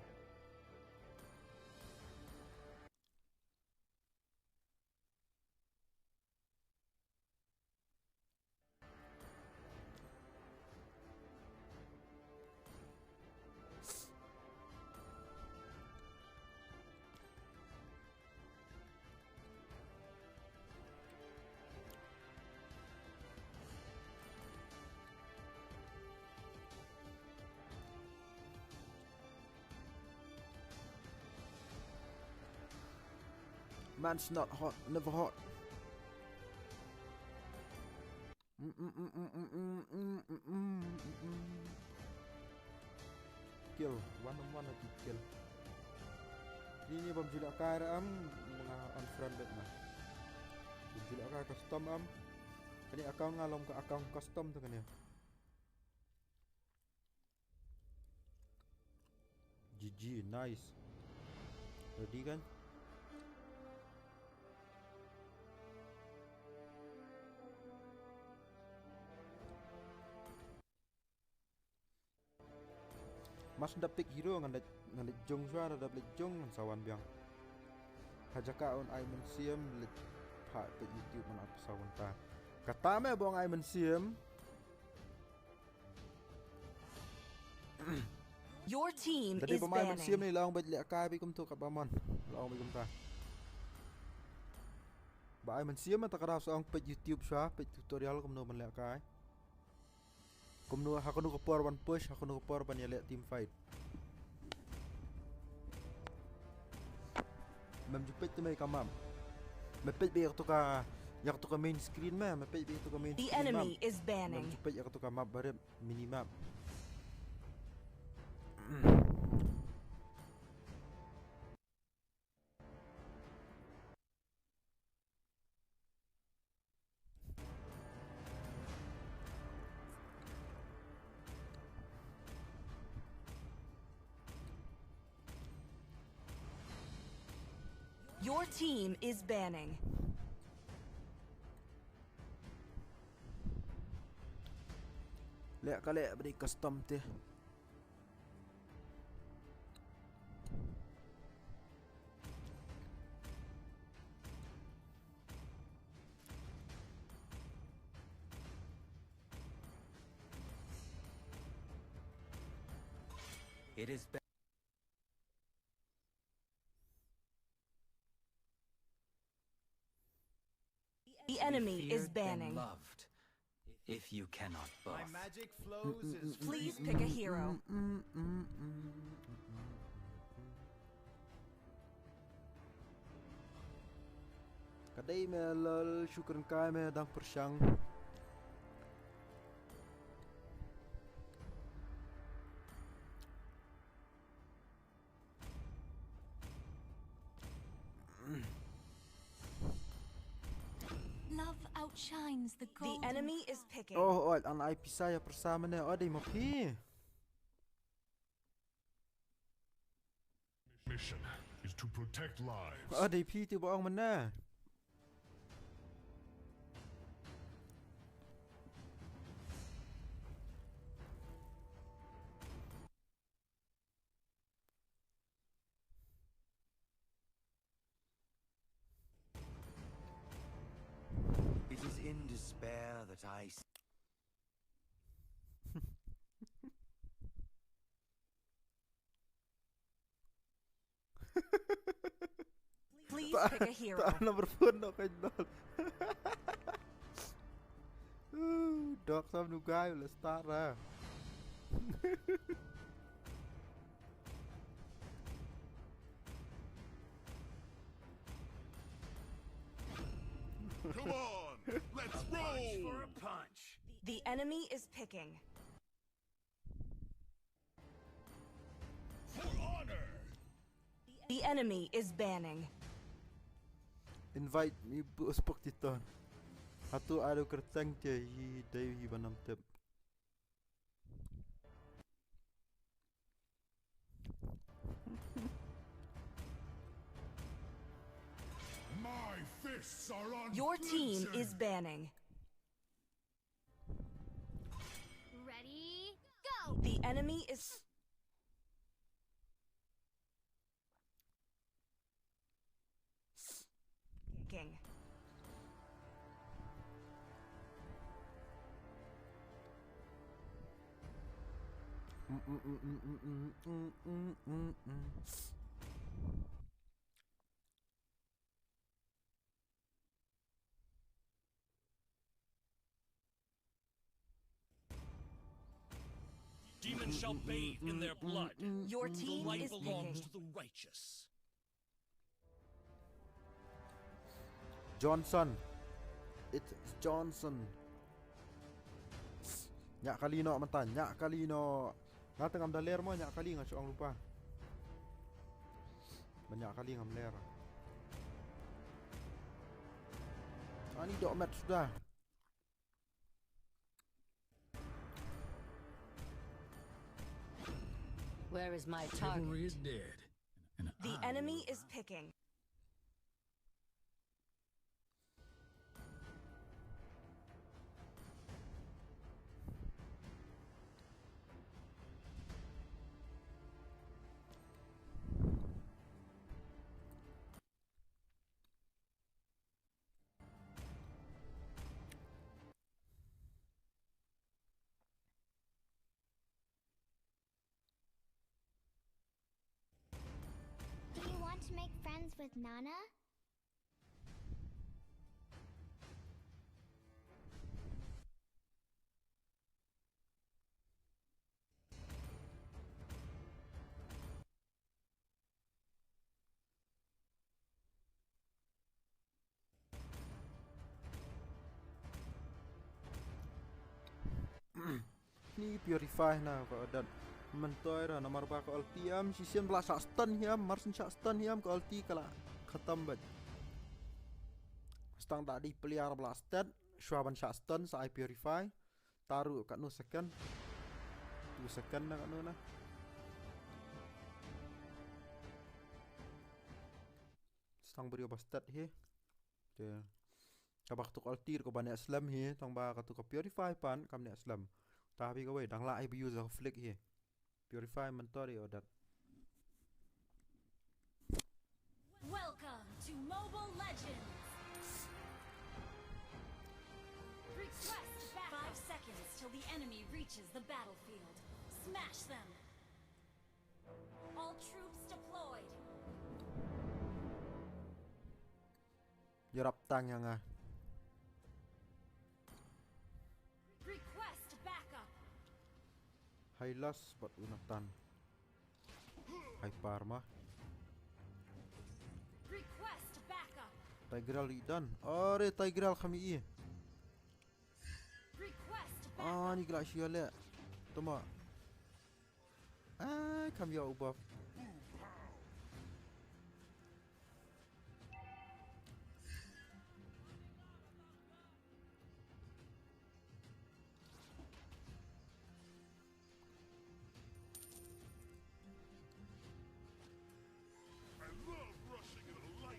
Man's not hot, never hot. Kill, one on one lagi kill. Ini bam julak kar am menga unfriended mah. Jul ka custom am. Kane account nga long ka account custom tu kane. G G, nice. Ready kan? Mas dap pick hero ngan dap, ngan dap jong shuwa, dap leh jong ngan sa wan biang. Ha jaka un ai mynsiem leh pha peit YouTube man ap sa wan ta. Kata me bong ai mynsiem. Your team is banning. Dei ba mai mynsiem ni long bad leh kai bi kumtu kat ba man. Long bi kumta. Ba ai mynsiem ta ka dap sa ong peit YouTube shuwa, peit tutorial kumno ban leh kai. Kumno ha kano ka por ban push, ha kano ka por ban ïaleh team fight. Mem ju peit te mei ka map. Me peit beit ïa katu ka, ïa katu ka main screen me, me peit beit ïa katu ka main screen map. The enemy is banning. Mem ju peit ïa katu ka map barit mini map. Your team is banning. Leh ka leh beri custom te. It is be- The enemy is banning. If you cannot buff. My magic flows as free. Please pick a hero. Ka dei me lol, shu kren kai me dang pyrshang. Love outshines the golden. The enemy is picking. Oh, oh, an ai pisa ïa pyrsa mane, oh, dei ma phi. Mission is to protect lives. Oh, dei phi te ba ong mane. It is in despair that I s- Please pick a hero. Ta number four no ka dol. Ooh, dog sam nu gai le star ra. Come on, let's roll. Punch for a punch. The enemy is picking. For honor. The enemy is banning. Invite me bu spok titon. Hatu ado kerteng te hi dai hi banam tep. My fists are on. Your team is banning. Ready, go! The enemy is King. Demons shall bathe in their blood. Your team is picking. The light belongs to the righteous. Johnson. It's Johnson. Nya kali no mata, nya kali no. Nga tengam da ler mo, nya kali nga shu ong lupa. Ba nya kali ngam ler. Ani dok mat sudah. Where is my target? Chivalry is dead. And The I enemy will is picking. Do you want to make friends with Nana? Ni purify na ka Odat. Mentor na marba ka ulti am shisien bla sa stun hiam, marsin sa stun hiam ka ulti kala khatam bad. Stang da di player bla stat, shwa ban sa stun sa ai purify. Taru ka no second. Two second na ka no na. Stang brio ba stat hi. Te kaba katu ka ulti ko ba ne slem hi, tang ba katu ka purify pan kam ne slem. Ta bi ka wei dang la ai bi use ka flick hi. Purify mentor i Odat. Welcome to Mobile Legends! Request back. Five seconds till the enemy reaches the battlefield. Smash them! All troops deployed! Yarap tang yang ah. Request backup! Hylas bad Unatan. Hyper ma. Request backup! Tigreal i done. Are Tigreal kham i. Request Ah, backup! ni kala shia le. Tama. Ah, kham ya u buff.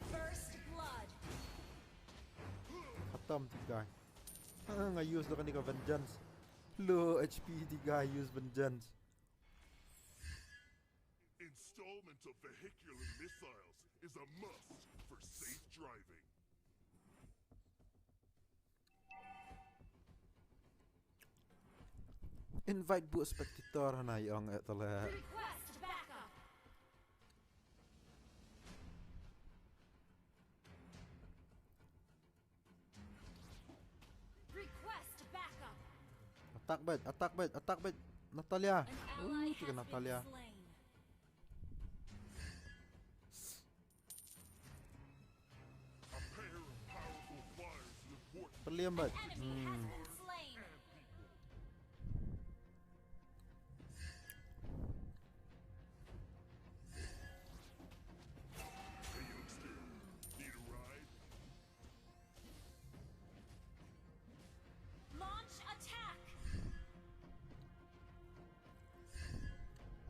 First blood. Khatam ti guy. Ah, nga use da kane ka vengeance. Low H P ti guy use vengeance. Installment of vehicular missiles is a must for safe driving. Invite bu spectator hana yong eh tala. Request backup. Request backup. Attack bad, attack bad, attack bad. Natalia. An ally Uh, tiga has Natalia. Been slain. A pair of powerful flyers is important. Peliam bad. Enemy has been slain. Hey, youngster, need a ride? Launch attack.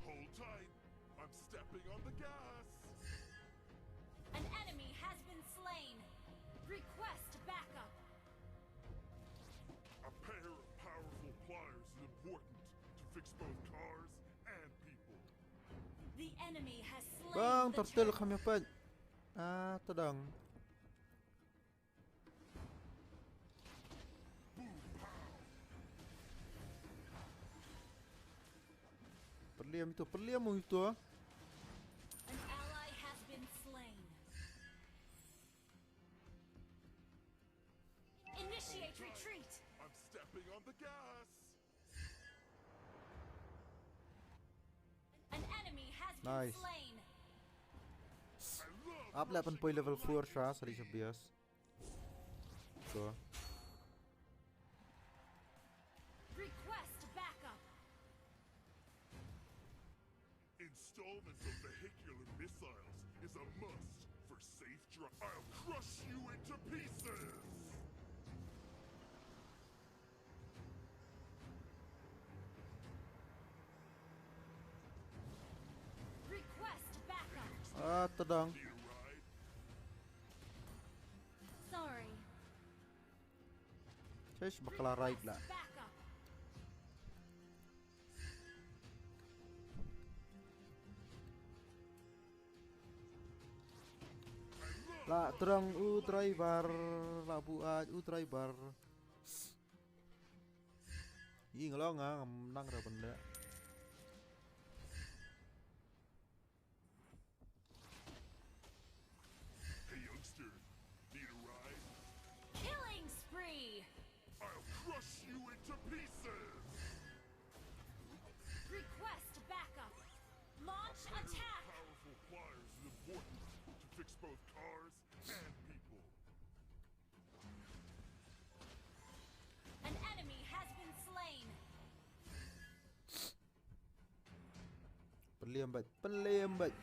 Hold tight. I'm stepping on the gas. An enemy has been slain. Request backup. A pair of powerful pliers is important to fix both cars and people. The enemy has slain Bang the turtle turtle. Kham ya pat. Ah, tadang. Peliam itu, peliam itu. An ally has been slain. Initiate retreat. I'm stepping on the gas. An enemy has Nice. Been slain. Up eleven point level four siya, sorry sa bias. So, Request backup. Installment of vehicular missiles is a must for safe drive. I'll crush you into pieces. Ah, tadang. Sorry. Chesh bakla right la. Back up. La tadang u driver, la buat u driver. Ing long ah, ngam nang ra benda. Hey, youngster. Need a ride? Killing spree. I'll crush you into pieces! Request backup. Launch attack. Powerful pliers is important to fix both cars and people. An enemy has been slain. Pynliem bad, pynliem bad.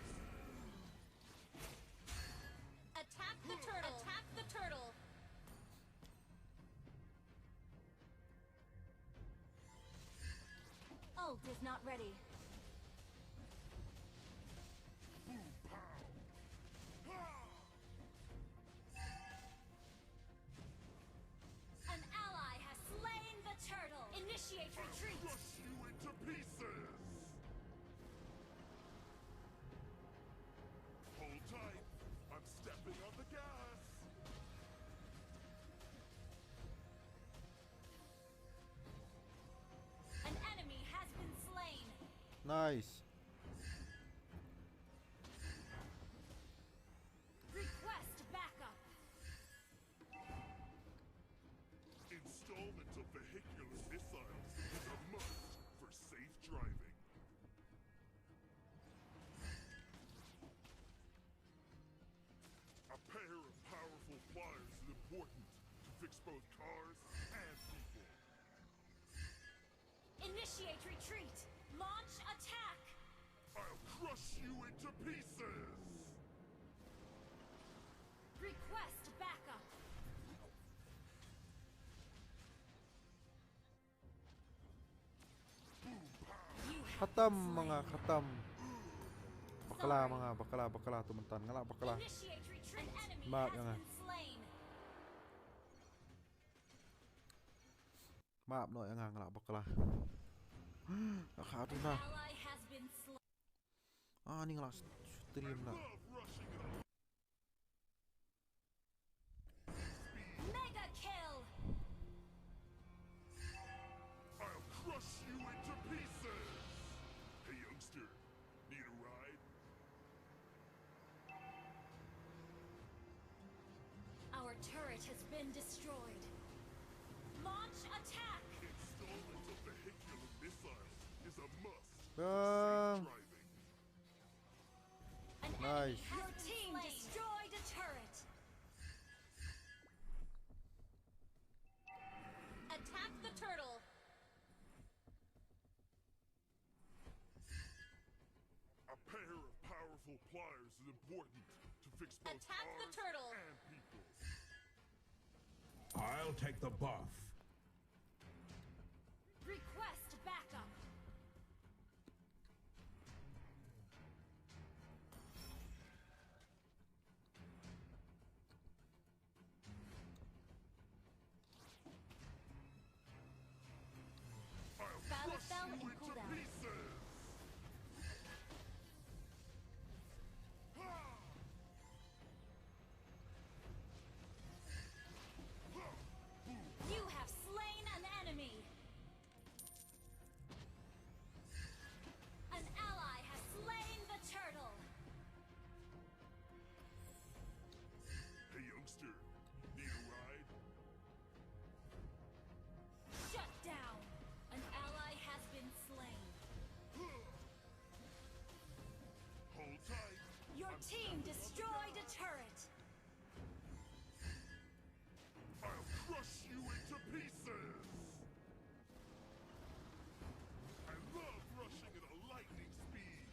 Attack the turtle. Attack the turtle. Ult is not ready. An ally has slain the turtle. Initiate retreat. Crush you into pieces! Hold tight. I'm stepping on the gas. An enemy has been slain. Nice. Request backup. Installment of vehicular missiles is a must for safe driving. A pair of powerful pliers is important to fix both cars and people. Initiate retreat. Launch attack. I'll crush you into pieces! Request backup. Khatam ma nga, khatam. Bakla ma nga, bakla, bakla tu myntan, nga lah bakla. Initiate retreat. An enemy Map has ïa nga. Been slain. Map noh ïa nga, nga lah bakla. Kha tu na. Ally has been slain. Ah, ni nga lah stream lah. Love rushing it. Mega kill. I'll crush you into pieces! Hey, youngster, need a ride? Our turret has been destroyed. Launch attack. Installment of vehicular missiles is a must. Ah. Driving. An Nice. Your team destroyed a turret. Attack the turtle. A pair of powerful pliers is important to fix both Attack the cars turtle. And people. I'll take the buff. Request backup. I'll Battle crush spell you and into cooldown. Pieces. Ha! You have slain an enemy. An ally has slain the turtle. Hey, youngster, need a ride? Shut down. An ally has been slain. Hold tight. Your team destroyed a turret. I'll crush you into pieces. I love rushing at a lightning speed.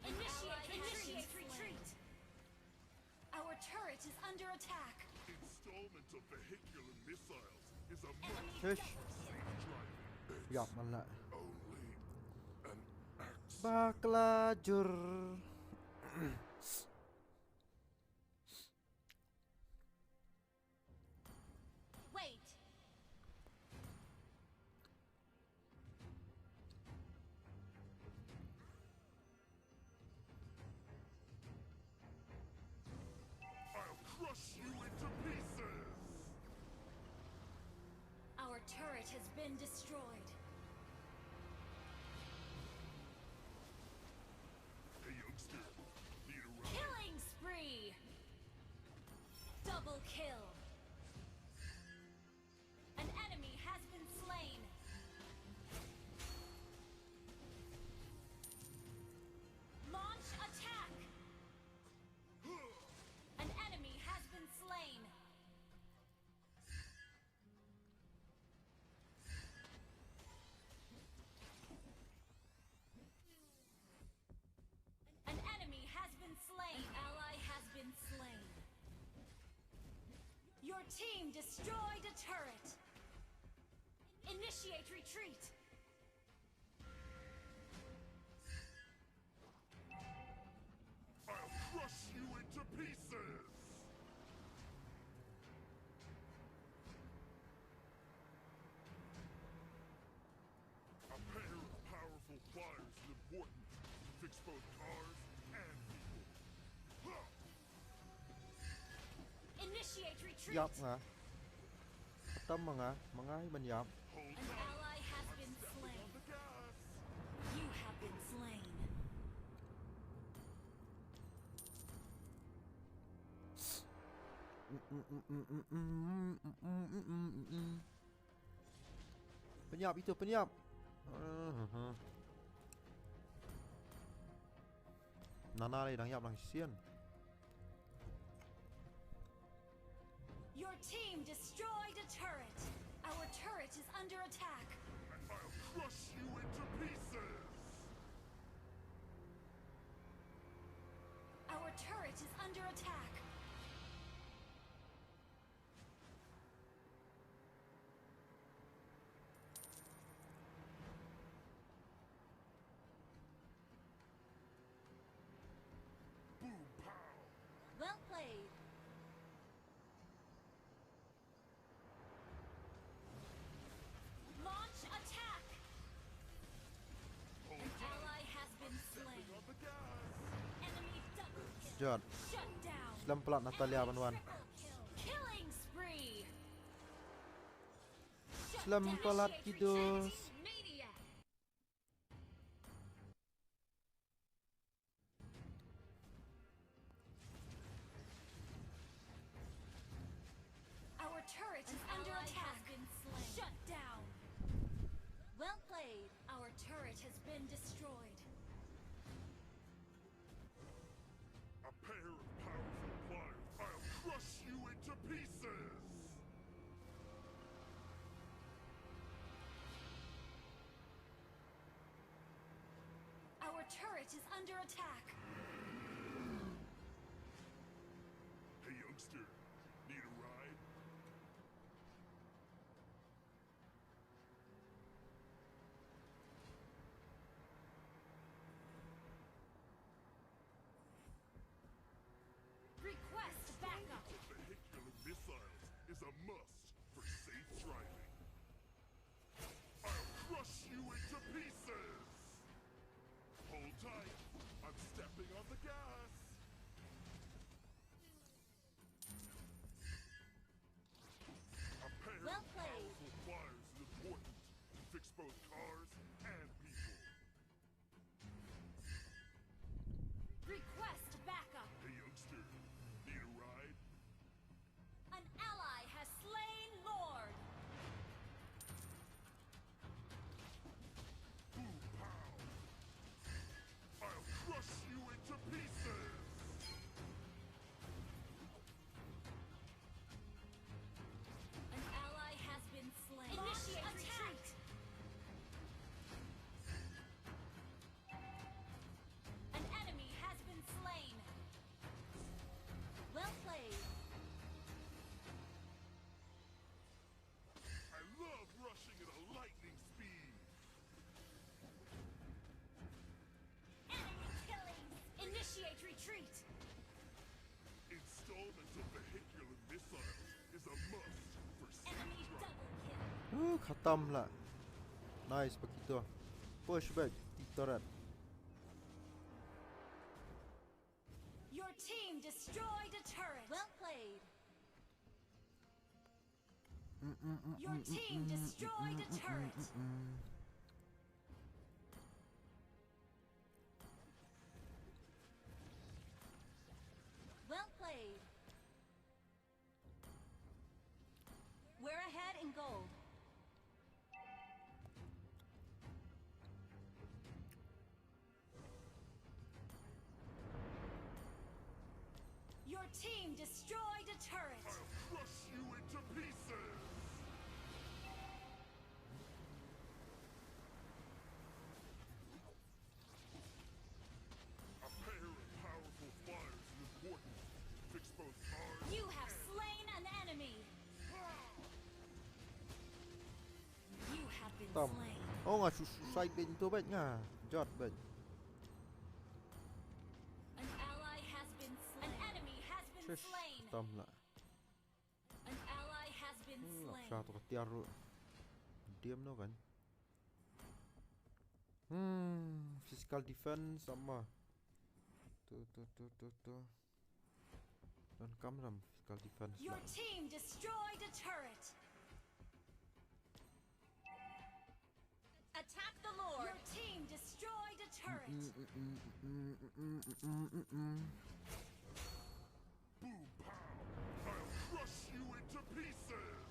Initiate, initiate retreat. Our turret is under attack. Installment of vehicular missiles is a must. Shish. Safe driving. Ïap man lah. Only an act Bakla jur. Wait. I'll crush you into pieces! Our turret has been destroyed. Hey, youngster. Need a ride? Killing spree! Double kill! An enemy has been slain. Launch attack. An enemy has been slain. An enemy has been slain. An ally has been slain. Your team destroyed a turret. Initiate retreat. I'll crush you into pieces! A pair of powerful pliers is important. Fix both cars and people. Huh! Initiate retreat. Ïap nga. Tam ma nga, ma nga hi ban ïap. An ally has been slain. You have been slain. Pynïap itu, pynïap. Nana lei dang ïap lang shisien. Your team destroyed a turret. Our turret is under attack. I'll crush you into pieces. Our turret is under attack. Boom pow! Well played. Launch attack. An ally has been slain. Enemy double kill. Jot. Shut down. Slem palat Natalia ban wan. Triple kill. Killing spree. Slem palat ki dos. Our turret is under attack. Shut down. Well played. Our turret has been destroyed. A pair of powerful pliers. I'll crush you into pieces. Our turret is under attack. Hey, youngster, need a ride? Request backup. Vehicular missiles is a must for safe driving. I'll crush you into pieces! Hold tight, I'm stepping on the gas! A pair of powerful pliers is important to fix both cars and people. Request backup! Hey, youngster. Need a ride? An ally has slain Lord! Uh, khatam lah. Nice, Paquito. Push back, Titorat. Your team destroyed a turret. Well played. Your team destroyed a turret. Well played. We're ahead in gold. Your team destroyed a turret. I'll crush you into pieces. A pair of powerful flyers is important. Fix both ours. You have slain an enemy. You have been Tam. Slain. Oh, nga su- suicide bad tu bad nga. Jot bad. An ally has been slain. An enemy has been Shush. Slain. Tam lah. An ally has been Hmm, slain. sa tu ketiar ru. Diam no kan. Hmm, physical defense sama. Tu tu tu tu tu. Don kam ram physical defense. Your Lah. Team destroyed a turret. Attack the Lord. Your team destroyed a turret. Mm, mm, mm, mm, mm, mm, mm, mm, mm. Boom pow! I'll crush you into pieces!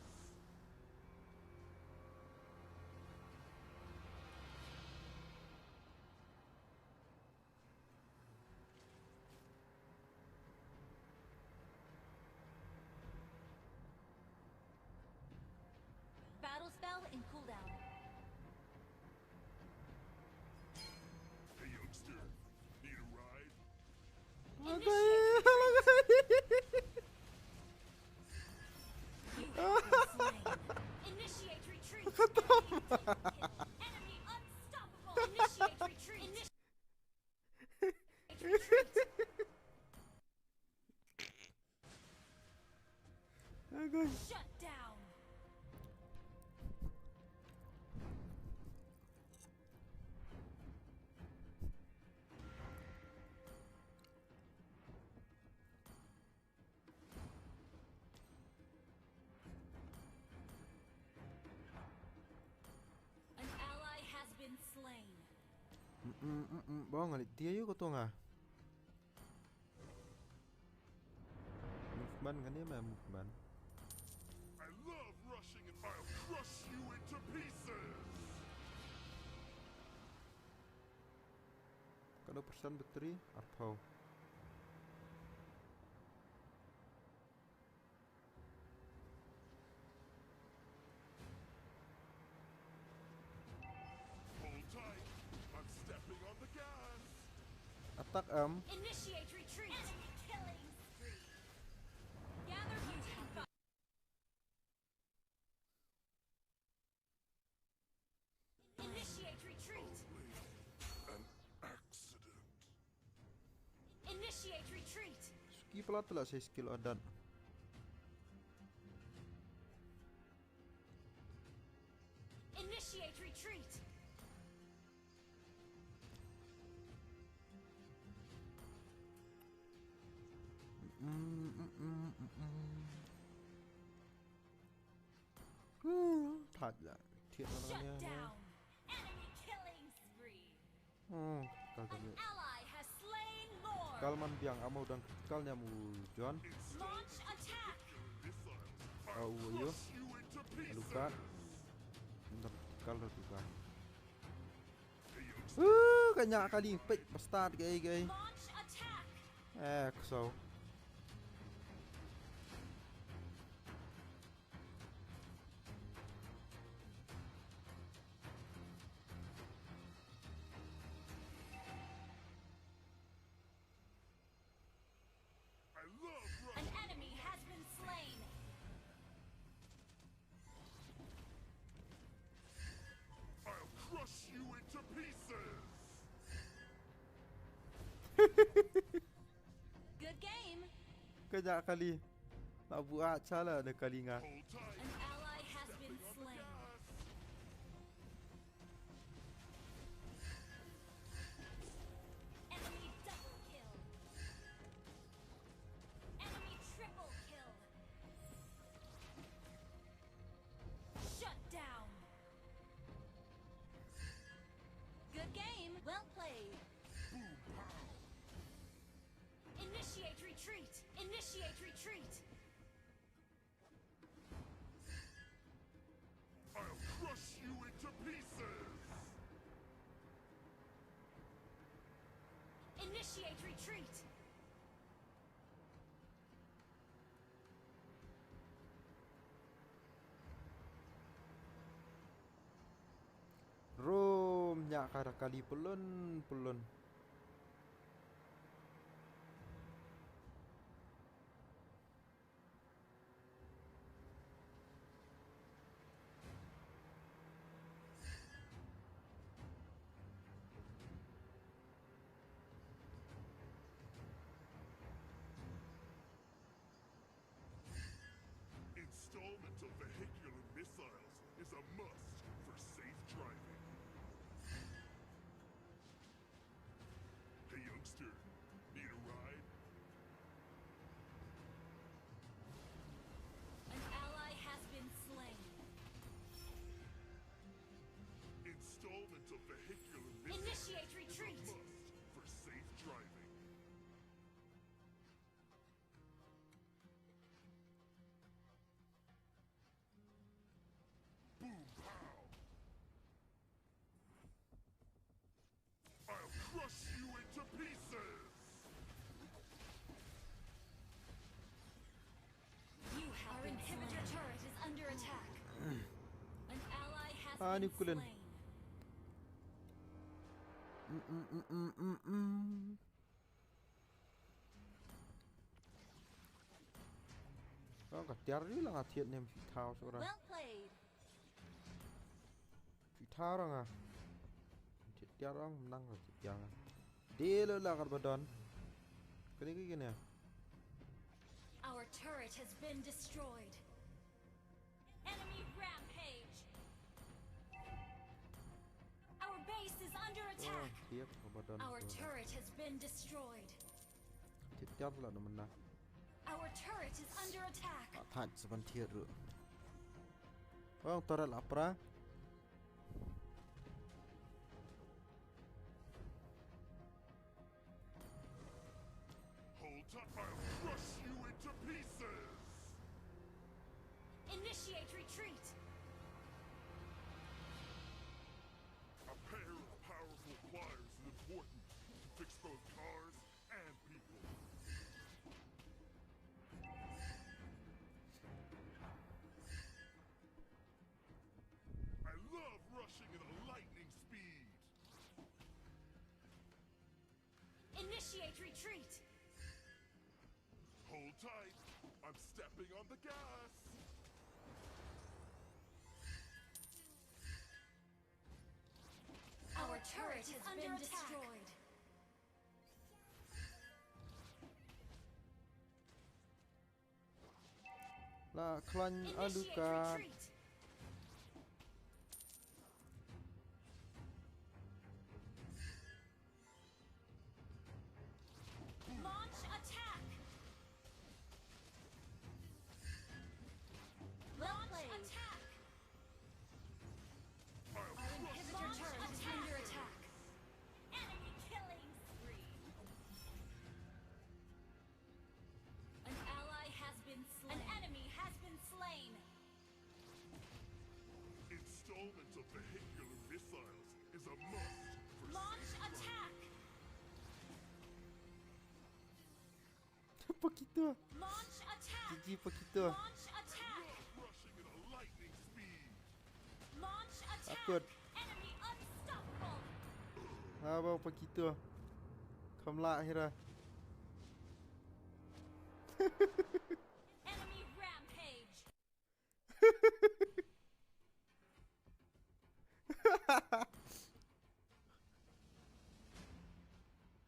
Battle spell in cooldown. Hey youngster, need a ride? You have been slain. Initiate retreat. Enemy double kill. Enemy unstoppable. Initiate retreat. Initiate retreat. Aduh. Shut down. An ally has been slain. Mm, mm, mm, mm. Bong, alik dia yuk kau tu nga. Movement kan dia main movement. I love rushing and I'll crush you into pieces! Kano percent battery? Arphew. Hold tight, I'm stepping on the gas! Attack em. Initiate retreat. Enemy killing spree. Gather beauty. Initiate retreat. An accident. Initiate retreat. Suki pala tu lah saya skill adat. Initiate retreat. Mm, mm, mm, mm, mm. Hmm, thad la. Thied na Shut nga. Down. Enemy killing spree. Hmm, kal An ni. Ally has slain Lord. Kal man biang amo dang kal ni amo John. Launch attack. Au yo. You into Aluka. pieces! Ntar kal tu kan. Uh, kanya kali pek bastard gay gay. Launch attack. Eh, so. I love An rushing! Enemy has been slain. I'll crush you into pieces! Good game. Kanya kali. Nak buat salah ada kali nga. Hold tight! An ally has been slain. Well played. Initiate retreat. Initiate retreat. I'll crush you into pieces. Initiate retreat. Rom nya ka da kali pulun pulun. Installment of vehicular missiles is a must for safe driving. Hey, youngster, need a ride? An ally has been slain. Installment of vehicular missiles. Initiate retreat. Is a must for safe driving. Boom pow! I'll crush you into pieces! You have Our inhibitor turret is under attack. An ally has Ah, been ni kulen. Slain. Mm, mm, mm, mm, mm, mm. Ka tiar ri la nga thied nem phi thaw sura. Well played. Phi thaw ra nga. Thied tiar ong nang ra thied tiar nga. De lo la kar badon. Kani ki kini. Our turret has been destroyed. Enemy rampage. Our base is under attack. Thied kar badon. Our turret has been destroyed. Thied tiar la na mana. Our turret is under attack. Attack seven tier ru. Ong turret la pra. Hold up, I'll crush you into pieces. Initiate retreat. A pair of powerful pliers is important to fix both cars and people. I love rushing at a lightning speed. Initiate retreat. Hold tight. I'm stepping on the gas. Our turret has been destroyed. La khlaiñ alu ka. Launch attack. Launch attack. Our inhibitor turret is under attack. Enemy killing spree. An ally has been slain. An enemy has been slain. Installment of vehicular missiles is a must for launch attack. Pakito. Launch attack. G G Pakito. Launch attack. Rushing at a lightning speed. Launch attack. Akut. Enemy unstoppable. Haba Pakito. Kamla hira. Enemy rampage.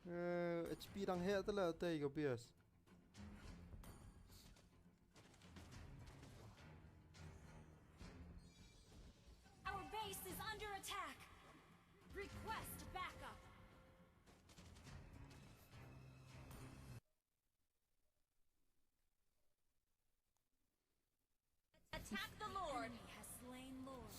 Eh, H P dang heh tala tai ka bias. Our base is under attack. Request backup. Attack the Lord. Enemy has slain Lord.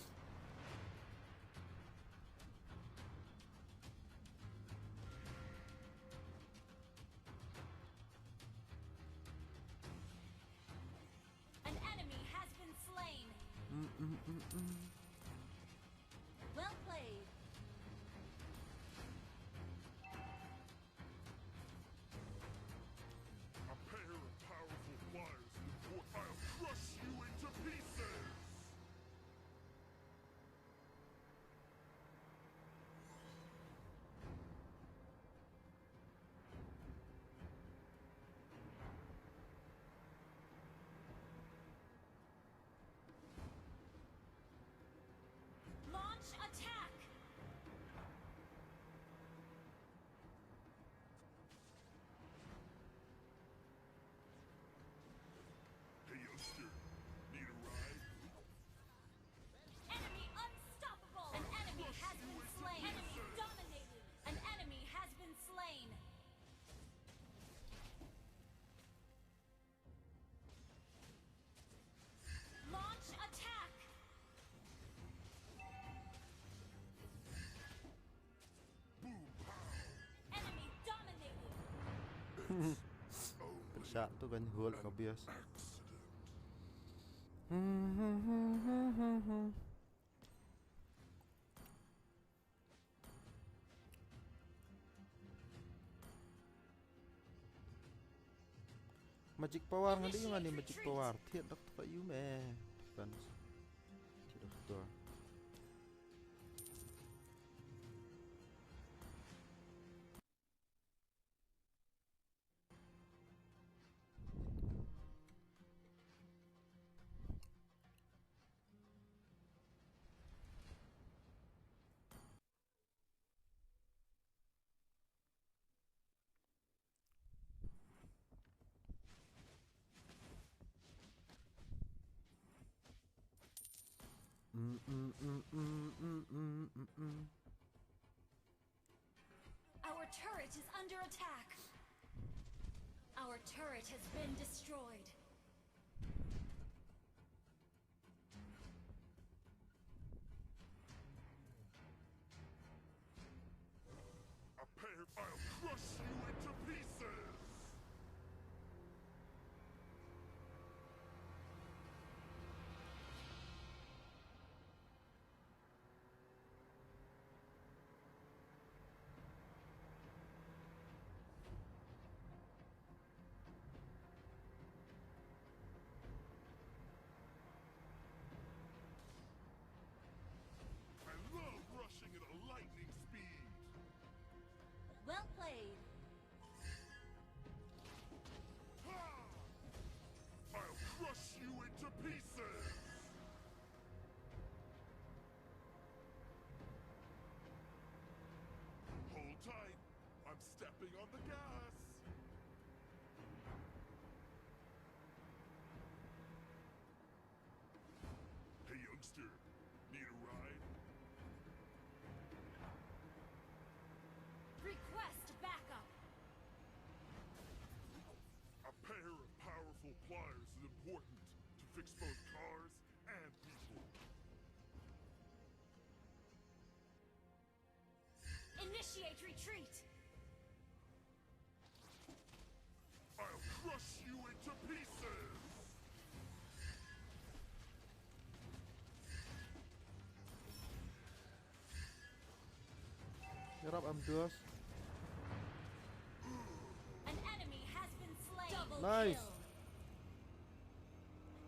Well played. A pair of powerful pliers will, I'll crush you into pieces! Launch attack! Hey, youngster, need a ride? Enemy unstoppable! An enemy has been slain! Enemy dominated! An enemy has been slain! Launch attack! Enemy dominated! Pynshah tu kan hold ka bias. Magic power nga dei nga ni magic power. Thied dak tu ka yu me. Kan. Thied dak tu. Mm, mm, mm, mm, mm, mm, mm, mm. Our turret is under attack. Our turret has been destroyed. A pair, I'll crush you into pieces! I love rushing at a lightning speed. Well played. Ha! I'll crush you into pieces. Hold tight. I'm stepping on the gas. Hey, youngster, need a ride? Request backup. A pair of powerful pliers is important to fix both cars and people. Initiate retreat. I'll crush you into pieces. Yarap am duos. An enemy has been slain. Double kill. Nice.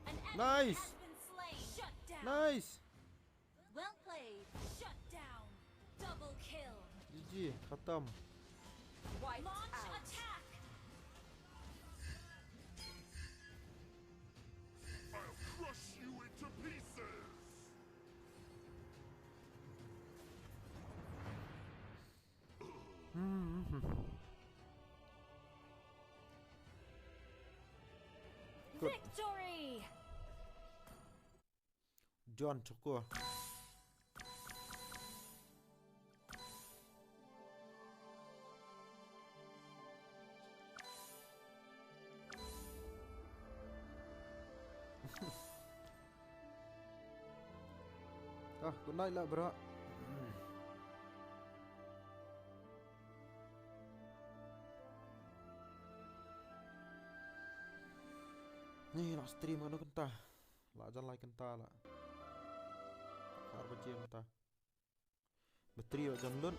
An enemy has been slain. Shut down. Nice. Well played. Shut down. Double kill. G G, khatam. Wiped out. Launch attack. I'll crush you into pieces. Hmm. Good. Victory. John Choko. Ah, good night lah, bro. Ni nak stream kano kynta. Lah jan lai kynta lah. Ba jia mynta. Battery ba jan lut.